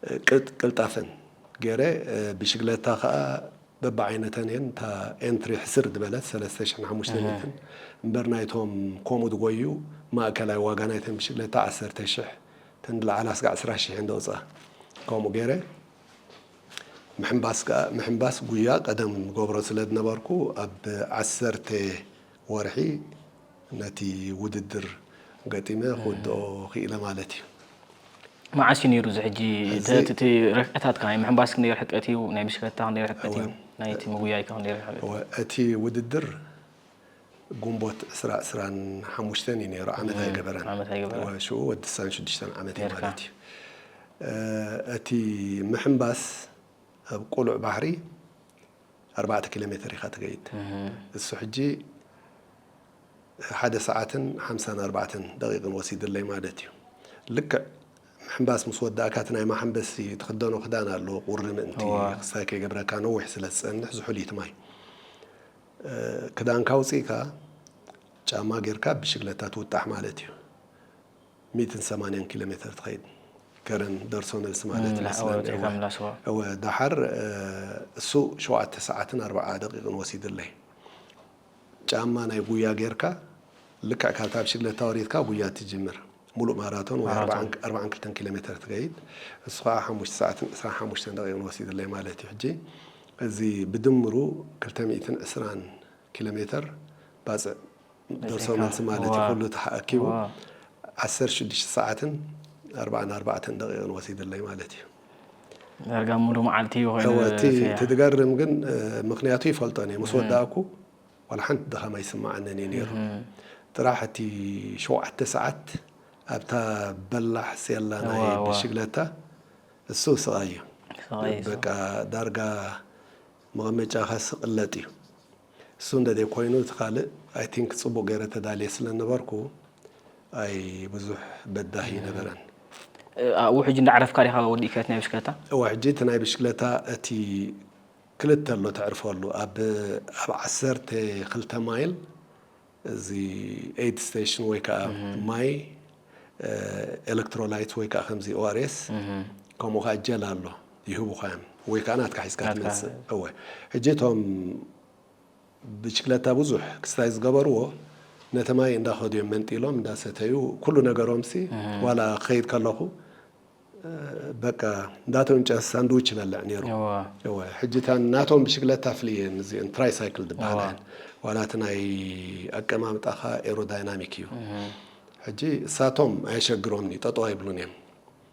እ፣ ቅልጥ-፣ ቅልጣፈን ገይረ እ፣ ብሽግለታ ከዓ በብዓይነተን እየን። እታ ኤንትሪ ሕስር ዝበለት ሰለስተ ሽሕን ሓሙሽተ ሚእትን እምበር ናይቶም ከምኡ ዝጎዩ ማእከላይ ዋጋ ናይተን ብሽግለታ ዓሰርተ ሽሕ፣ እተን ዝለዓላ ስጋዕ ዕስራ ሽሕ እየን ዘውፅኣ። ከምኡ ገይረ ምሕንባስ ከዓ፣ ምሕንባስ ጉያ ቀደም ገብሮ ስለ ዝነበርኩ ኣብ ዓሰርተ ወርሒ ነቲ ውድድር ገጢመ ክውድኦ ክኢለ ማለት እዩ። መዓስ እዩ ነይሩ እዚ ሕጂ እቲ እዚ- እቲ ርሕቀታትካ ናይ ምሕንባስ ክንደይ ርሕቀት እዩ፣ ናይ ብሽክለታ ክንደይ ርሕቀት እዩ፣ እወ። ናይ እቲ ምጉያይካ ክንደይ ርሕቀት እዩ? እወ፣ እቲ ውድድር ግንቦት ዕስራ ዕስራን ሓሙሽተን እዩ ነይሩ፣ ዓመት ኣይገበረን። ዓመት ኣይገበረን። እወ፣ ሽኡ ወዲ ስሳን ሽዱሽተን ዓመት እዩ ጌርካ። ማለት እዩ። እ፣ እቲ ምሕንባስ ኣብ ቁሉዕ ባሕሪ ኣርባዕተ ኪሎ ሜትር ኢኻ ትገይድ። እሱ ሕጂ ሓደ ሰዓትን ሓምሳን ኣርባዕተን ደቂቕን ወሲድለይ ማለት እዩ። ልክዕ ምሕንባስ ምስ ወዳእካ እቲ ናይ መሓንበሲ ትኽደኖ ክዳን ኣሎ፣ ቁሪ ምእንቲ እዋ። ክስታይ ከይገብረካ ነዊሕ ስለ ዝጸንሕ ዝሑል እዩ እቲ ማይ። እ፣ ክዳንካ ኣውጺእካ ጫማ ጌርካ ብሽግለታ ትውጣሕ ማለት እዩ። ሚእትን ሰማንያን ኪሎ ሜትር ትኸይድ ከረን ደርሶ መልሲ ማለት እም፣ ይመስለኒ። ወፂእካ እወ። ምላስዋ። እወ፣ ደሓር እ፣ እሱ ሸውዓተ ሰዓትን ኣርባዓ ደቂቕን ወሲድለይ። ጫማ ናይ ጉያ ጌርካ ልክዕ ካብታ ብሽግለታ ወሪድካ ጉያ ትጅምር። ሙሉእ ማራቶን ወይ ማራቶን። ኣርባዓን ኣርባዓን ክልተን ኪሎ ሜትር ትገይድ። እሱ ከዓ ሓሙሽተ ሰዓትን ዕስራን ሓሙሽተን ደቂቕን ወሲድለይ ማለት እዩ። ሕጂ እዚ ብድምሩ ክልተ ሚእትን ዕስራን ኪሎ ሜትር ባፅዕ ደርሶ በፂሕካ። መልሲ ማለት እዩ። ዋ። ኩሉ ተኣኪቡ ዋ። ዓሰርተ ሽዱሽተ ሰዓትን ኣርባዓን ኣርባዕተን ደቂቕን ወሲድለይ ማለት እዩ። ዳርጋ ሙሉ መዓልቲ ኮይኑ እወ፣ እቲ ፊያ። እቲ ዝገርም ግን እ፣ ምኽንያቱ ይፈልጦን እየ። ምስ ወዳእኩ ዋላ ሓንቲ ድኻም ኣይስምዓንን እዩ ነይሩ። ጥራሕ እቲ ሸውዓተ ሰዓት ኣብታ በላሕ ሴላ ናይ እወ፣ እወ። ብሽግለታ እሱ ስቓይ እዩ። ስቓይ እዩ። በቃ ዳርጋ መቐመጫኻ ስቕለጥ እዩ። እሱ እንደ ኮይኑ እቲ ካልእ ኣይ ቲንክ ፅቡቅ ገይረ ተዳልየ ስለ ነበርኩ ኣይ ብዙሕ በዳሂ ነበረን። እ፣ ኣብኡ ሕጂ እንዳዕረፍካ ዲኻ ወዲእካ እቲ ናይ ብሽክለታ? እወ፣ ሕጂ እቲ ናይ ብሽክለታ እቲ ክልተ ኣሎ ተዕርፈሉ። ኣብ ኣብ ዓሰርተ ክልተ ማይል እዚ ኤድ ስቴሽን ወይ ከዓ ማይ እ፣ ኤሌክትሮላይት ወይ ከዓ ከምዚ ኦኣርኤስ ከምኡ ከዓ ጀል ኣሎ ይህቡኻ እዮም። ወይ ከዓ ናትካ ሒዝካ ናትካ። ትመፅእ። እወ፣ ሕጂ እቶም ብሽክለታ ብዙሕ ክስታይ ዝገበርዎ ነቲ ማይ እንዳኸዱ እዮም መንጢሎም እንዳሰተዩ ኩሉ ነገሮም ሲ ዋላ ክኸይድ ከለኹ እ፣ በቃ እንዳተውንጨ ሳንድዊች ይበልዕ ነይሩ። እዋ። እወ፣ ሕጂ እታ ናቶም ብሽክለታ ፍልየን እዚአን ትራይሳይክል ዝበሃላ እዋ። እየን። ዋላ እቲ ናይ ኣቀማምጣኻ ኤሮዳይናሚክ እዩ። ሕጂ እሳቶም ኣየሸግሮምን እዩ፣ ጠጠው ኣይብሉን እዮም።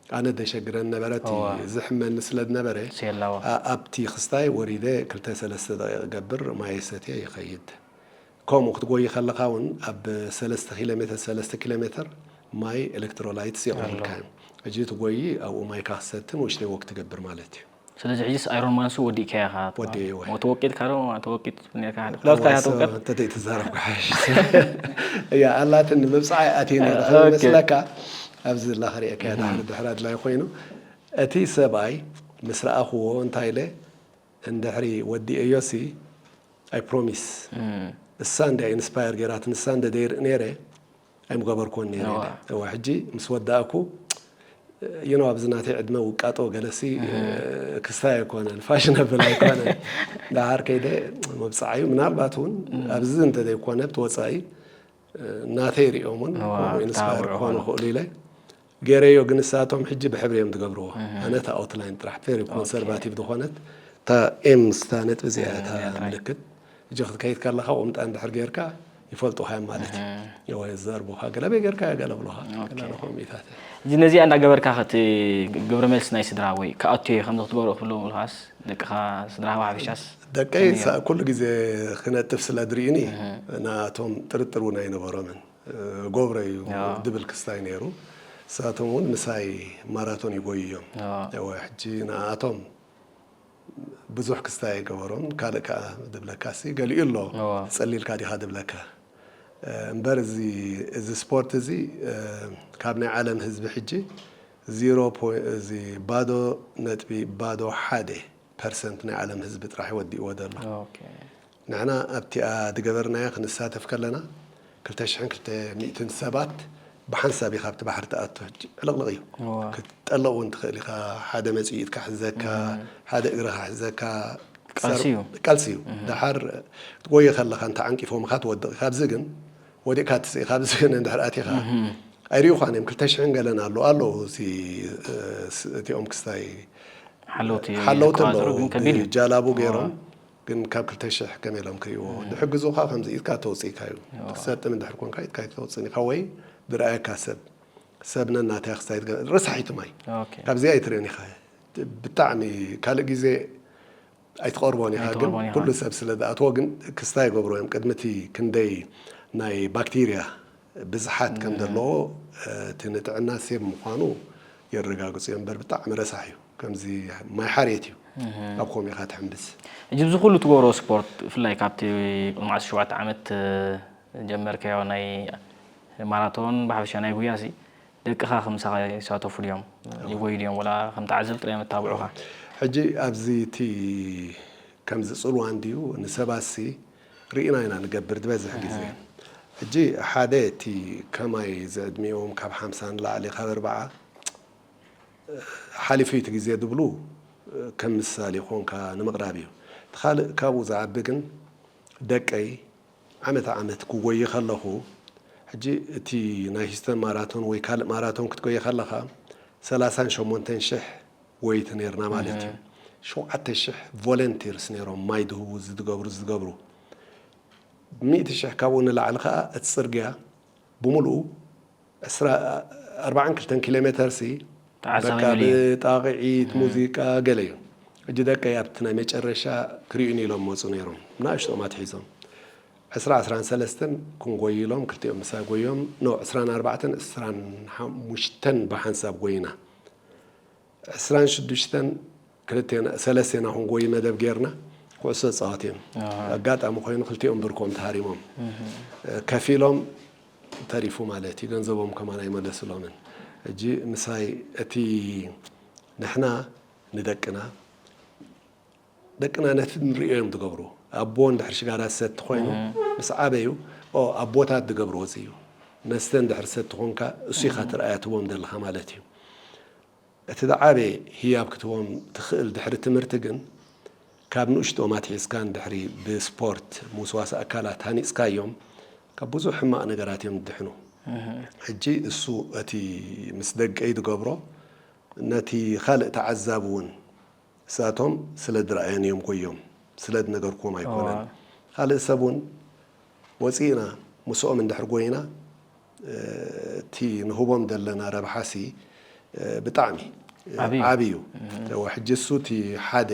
ኣነ ደሸግረን ነበረ እቲ እዋ። ዝሕመኒ ስለ ዝነበረ ሴላዋ። ኣ-፣ ኣብቲ ክስታይ ወሪደ ክልተ ሰለስተ ደቂቕ ገብር ማይ ሰትየ ይኸይድ። ከምኡ ክትጎይ ከለኻ እውን ኣብ ሰለስተ ኪሎ ሜትር ሰለስተ ኪሎ ሜትር ማይ ኤሌክትሮላይትስ የቕርቡልካ እዮም። ሕጂ ትጎይ ኣብኡ ማይካ ክሰትን ውሽደይ ወክ ትገብር ማለት እዩ። ስለዚ ሕጂስ ኣይሮን ማንሱ ወዲእካያ ኢኻ። ወዲእዮ እወ። ተወቂጥካ ዶ ተወቂጥ ነርካ? ክለፍካ ኢኻ ተወቀጥ? እንተዘይተዛረብኩ ሓይሽ። እያ ኣላትን ምብፃዓይ ኣትየ ነይረ ኦኬ። መስለካ። ኣብዚ ዘላ ክርእየካ እየ ድሕሪ ድሕሪ ኣድላይ ኮይኑ እቲ ሰብኣይ ምስ ረኣኽዎ እንታይ ኢለ እንድሕሪ ወዲእዮ ሲ ኣይ ፕሮሚስ እሳ እንደ ኢንስፓየር ገይራት ንሳ እንደ ደይር ነይረ ኣይምገበርኩዎን ነይረ እዋ። ኢለ። እዋ ሕጂ ምስ ወዳእኩ ይኖ ኣብዚ ናተይ ዕድመ ውቃጦ ገለሲ ክስታይ ኣይኮነን ፋሽን ኣብል ኣይኮነን። ደሓር ከይደ መብፃዓዩ ምናልባት እውን ኣብዚ እንተዘይኮነ ብቲ ወፃኢ ናተይ ሪኦም እውን እዋ፣ ኢንስፓየር ታብዑ ክኾኑ ኾኑ። ክእሉ ኢለ ገይረዮ። ግን ንሳቶም ሕጂ ብሕብሪ እዮም ዝገብርዎ። ኣነ እታ ኣውትላይን ጥራሕ ቨሪ ኮንሰርቫቲቭ ዝኾነት እታ ኤም ስታ ነጥቢ እዚኣ እታ እያ ጥራይ። ምልክት ሕጂ ክትከይድ ከለኻ ቁምጣ እንድሕር ጌርካ ይፈልጡኻ እዮም ማለት እዩ። ወይ ዘርቡኻ ገለ በይ ጌርካ ገለ ብሎኻ ገለ ኮሚታት እዚ ነዚኣ እንዳገበርካ ከቲ ግብረ መልሲ ናይ ስድራ ወይ ክኣቱ እየ ከምዚ ክትገብሮ ክብሎ ምልኻስ ደቅኻ ስድራኻ ብሓፈሻስ ደቀይ ሳ- ኩሉ ግዜ ክነጥፍ ስለ ድርእኒ ናቶም ጥርጥር እውን ኣይነበሮምን። እ፣ ጎብረ እዩ ኣዎ። ድብል ክስታይ ነይሩ። ንሳቶም እውን ምሳይ ማራቶን ይጎዩ እዮም። ኣዎ። እወ ሕጂ ንኣቶም ብዙሕ ክስታይ ኣይገበሮም። ካልእ ከዓ ድብለካ ሲ ገሊኡ ኣሎ እወ። ጸሊልካ ዲኻ ድብለካ። እ፣ እምበር እዚ እዚ ስፖርት እዚ እ፣ ካብ ናይ ዓለም ህዝቢ ሕጂ ዚሮ ፖይ- እዚ ባዶ ነጥቢ ባዶ ሓደ ፐርሰንት ናይ ዓለም ህዝቢ ጥራሕ ወዲእዎ ዘሎ። ኦኬ። ንሕና ኣብቲኣ ዝገበርናዮ ክንሳተፍ ከለና ክልተ ሽሕን ክልተ ሚእትን ሰባት ብሓንሳብ ኢኻ ኣብቲ ባሕሪ ትኣቱ። ሕጂ ዕልቕልቕ እዩ። እዋ። ክትጠልቕ እውን ትኽእል ኢኻ። ሓደ መፅኢትካ ሕዘካ፣ ሓደ እግርኻ ሕዘካ፣ ቃልሲ እዩ። ቃልሲ እዩ። ደሓር ክትጎየ ከለኻ እንተ ዓንቂፎምኻ ትወድቕ ኢኻ። ኣብዚ ግን ወዲቕካ ትስኢ ኢኻ። ኣብዚ ግን እንድሕር ኣቲኻ ኣይሪኡኻን እዮም። ክልተ ሽሕን ገለን ኣለዉ ኣለዉ እዚ እ፣ ስ- እቲኦም ክስታይ ሓለውቲ ሓለውቲ ክቆጻጸሩ ኣለዉ ግን ከቢድ እዩ። ብጃላቡ ገይሮም ግን ካብ ክልተ ሽሕ ከመይ ኢሎም ክርእይዎ ዝሕግዙኻ ከምዚ ኢድካ ተውፅኢካ እዩ። ክትሰጥም እንድሕር ኮንካ ኢድካ ተውፅን ኢኻ ወይ ዝረኣየካ ሰብ ሰብ ነናተያ ክስታይ ትገ- ረሳሒቱ ማይ ኦኬ። ካብዚኣ ኣይትርእን ኢኻ። ብጣዕሚ ካልእ ግዜ ኣይትቐርቦን ኢኻ። ግን ኣይትቐርቦን ኢኻ። ኩሉ ሰብ ስለ ዝኣትዎ ግን ክስታይ ይገብሮ እዮም። ቅድሚ እቲ ክንደይ ናይ ባክቴርያ ብዝሓት ከም ዘለዎ እቲ ንጥዕና ሴብ ምዃኑ የረጋግፁ እዮም። እምበር ብጣዕሚ ረሳሕ እዩ። ከምዚ ማይ ሓርየት እዩ። ኣብ ከምኡ ኢኻ ትሕምብስ። ሕጂ ብዚ ኩሉ ትገብሮ ስፖርት ብፍላይ ካብቲ ቅድሚ ዓሰርተ ሸውዓተ ዓመት ጀመርካዮ ናይ ማራቶን ብሓፈሻ ናይ ጉያ ሲ ደቅኻ ከምሳኻ ይሳተፉ ድዮም ይጎዩ ድዮም ወላ ከም ተዓዘብ ጥራይ መታብዑኻ? ሕጂ ኣብዚ እቲ ከምዚ ፅልዋ እንድዩ ንሰባት ሲ ርኢና ኢና ንገብር ዝበዝሕ ግዜ። ሕጂ ሓደ እቲ ከማይ ዝዕድሚኦም ካብ ሓምሳ ንላዕሊ ካብ ኣርባዓ ሓሊፉ እቲ ግዜ ዝብሉ ከም ምሳሌ ኮንካ ንምቕራብ እዩ። እቲ ካልእ ካብኡ ዝዓቢ ግን ደቀይ ዓመት ዓመት ክጎይ ከለኹ ሕጂ እቲ ናይ ሂስተን ማራቶን ወይ ካልእ ማራቶን ክትጎይ ከለኻ ሰላሳን ሸሞንተን ሽሕ ወይት ነርና ማለት እዩ። ሸውዓተ ሽሕ ቮለንቲርስ ነይሮም ማይ ድህቡ ዝገብሩ ዝገብሩ ሚእቲ ሽሕ ካብኡ ንላዕሊ ከዓ እቲ ፅርግያ ብምልኡ ዕስራ ኣርባዓን ክልተን ኪሎ ሜተር ሲ ተዓዛቢ በቃ መሊኡ። ብጣቕዒት ሙዚቃ ገለ እዩ። ሕጂ ደቀይ ኣብቲ ናይ መጨረሻ ክርእዩኒ ኢሎም መፁ ነይሮም ናእሽቶም ኣትሒዞም ዕስራ ዕስራን ሰለስተን ክንጎይ ኢሎም ክልቲኦም ምሳይ ጎዮም ኖ ዕስራን ኣርባዕተን ዕስራን ሓሙሽተን ብሓንሳብ ጎይና ዕስራን ሽዱሽተን ክልቴና ሰለስቴና ክንጎይ መደብ ጌርና ኩዕሶ ፃወት እዮም። ኣጋጣሚ ኮይኑ ክልቲኦም ብርኮም ተሃሪሞም ከፊሎም ተሪፉ ማለት እዩ። ገንዘቦም ከማን ኣይመለስሎምን። ሕጂ ምሳይ እቲ ንሕና ንደቅና ደቅና ነቲ ንርእዮ እዮም ዝገብሩ። ኣቦ እንድሕር ሽጋራ ዝሰቲ ኮይኑ ምስ ዓበዩ ኦ ኣቦታት ዝገብርዎ እዚ እዩ። መስተ እንድሕር ሰቲ ኮንካ እሱ ኢኻ ትርኣያ ትቦም ዘለኻ ማለት እዩ። እቲ ዝዓበየ ህያብ ክትቦም ትኽእል ድሕሪ ትምህርቲ ግን ካብ ንእሽቶም ኣትሒዝካ እንድሕሪ ብስፖርት ምውስዋስ ኣካላት ሃኒፅካዮም ካብ ብዙሕ ሕማቕ ነገራት እዮም ዝድሕኑ። ሕጂ እሱ እቲ ምስ ደቀይ ዝገብሮ ነቲ ካልእ ተዓዛቢ እውን ንሳቶም ስለ ዝረኣዮን እዮም ጎዮም ስለ ዝነገርኩዎም ኣይኮነን። ካልእ ሰብ እውን ወፂእና ምስኦም እንድሕር ጎይና እቲ ንህቦም ዘለና ረብሓሲ ብጣዕሚ ዓብዩ። ዓብዩ። ሕጂ እሱ እቲ ሓደ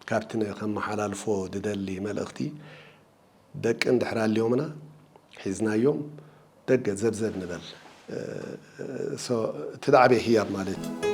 ካብቲ ከመሓላልፎ ዝደሊ መልእኽቲ ደቂ እንድሕር ኣልዮምና ሒዝናዮም ደገ ዘብዘብ ንበል። እቲ ዝዓበየ ህያብ ማለት እዩ።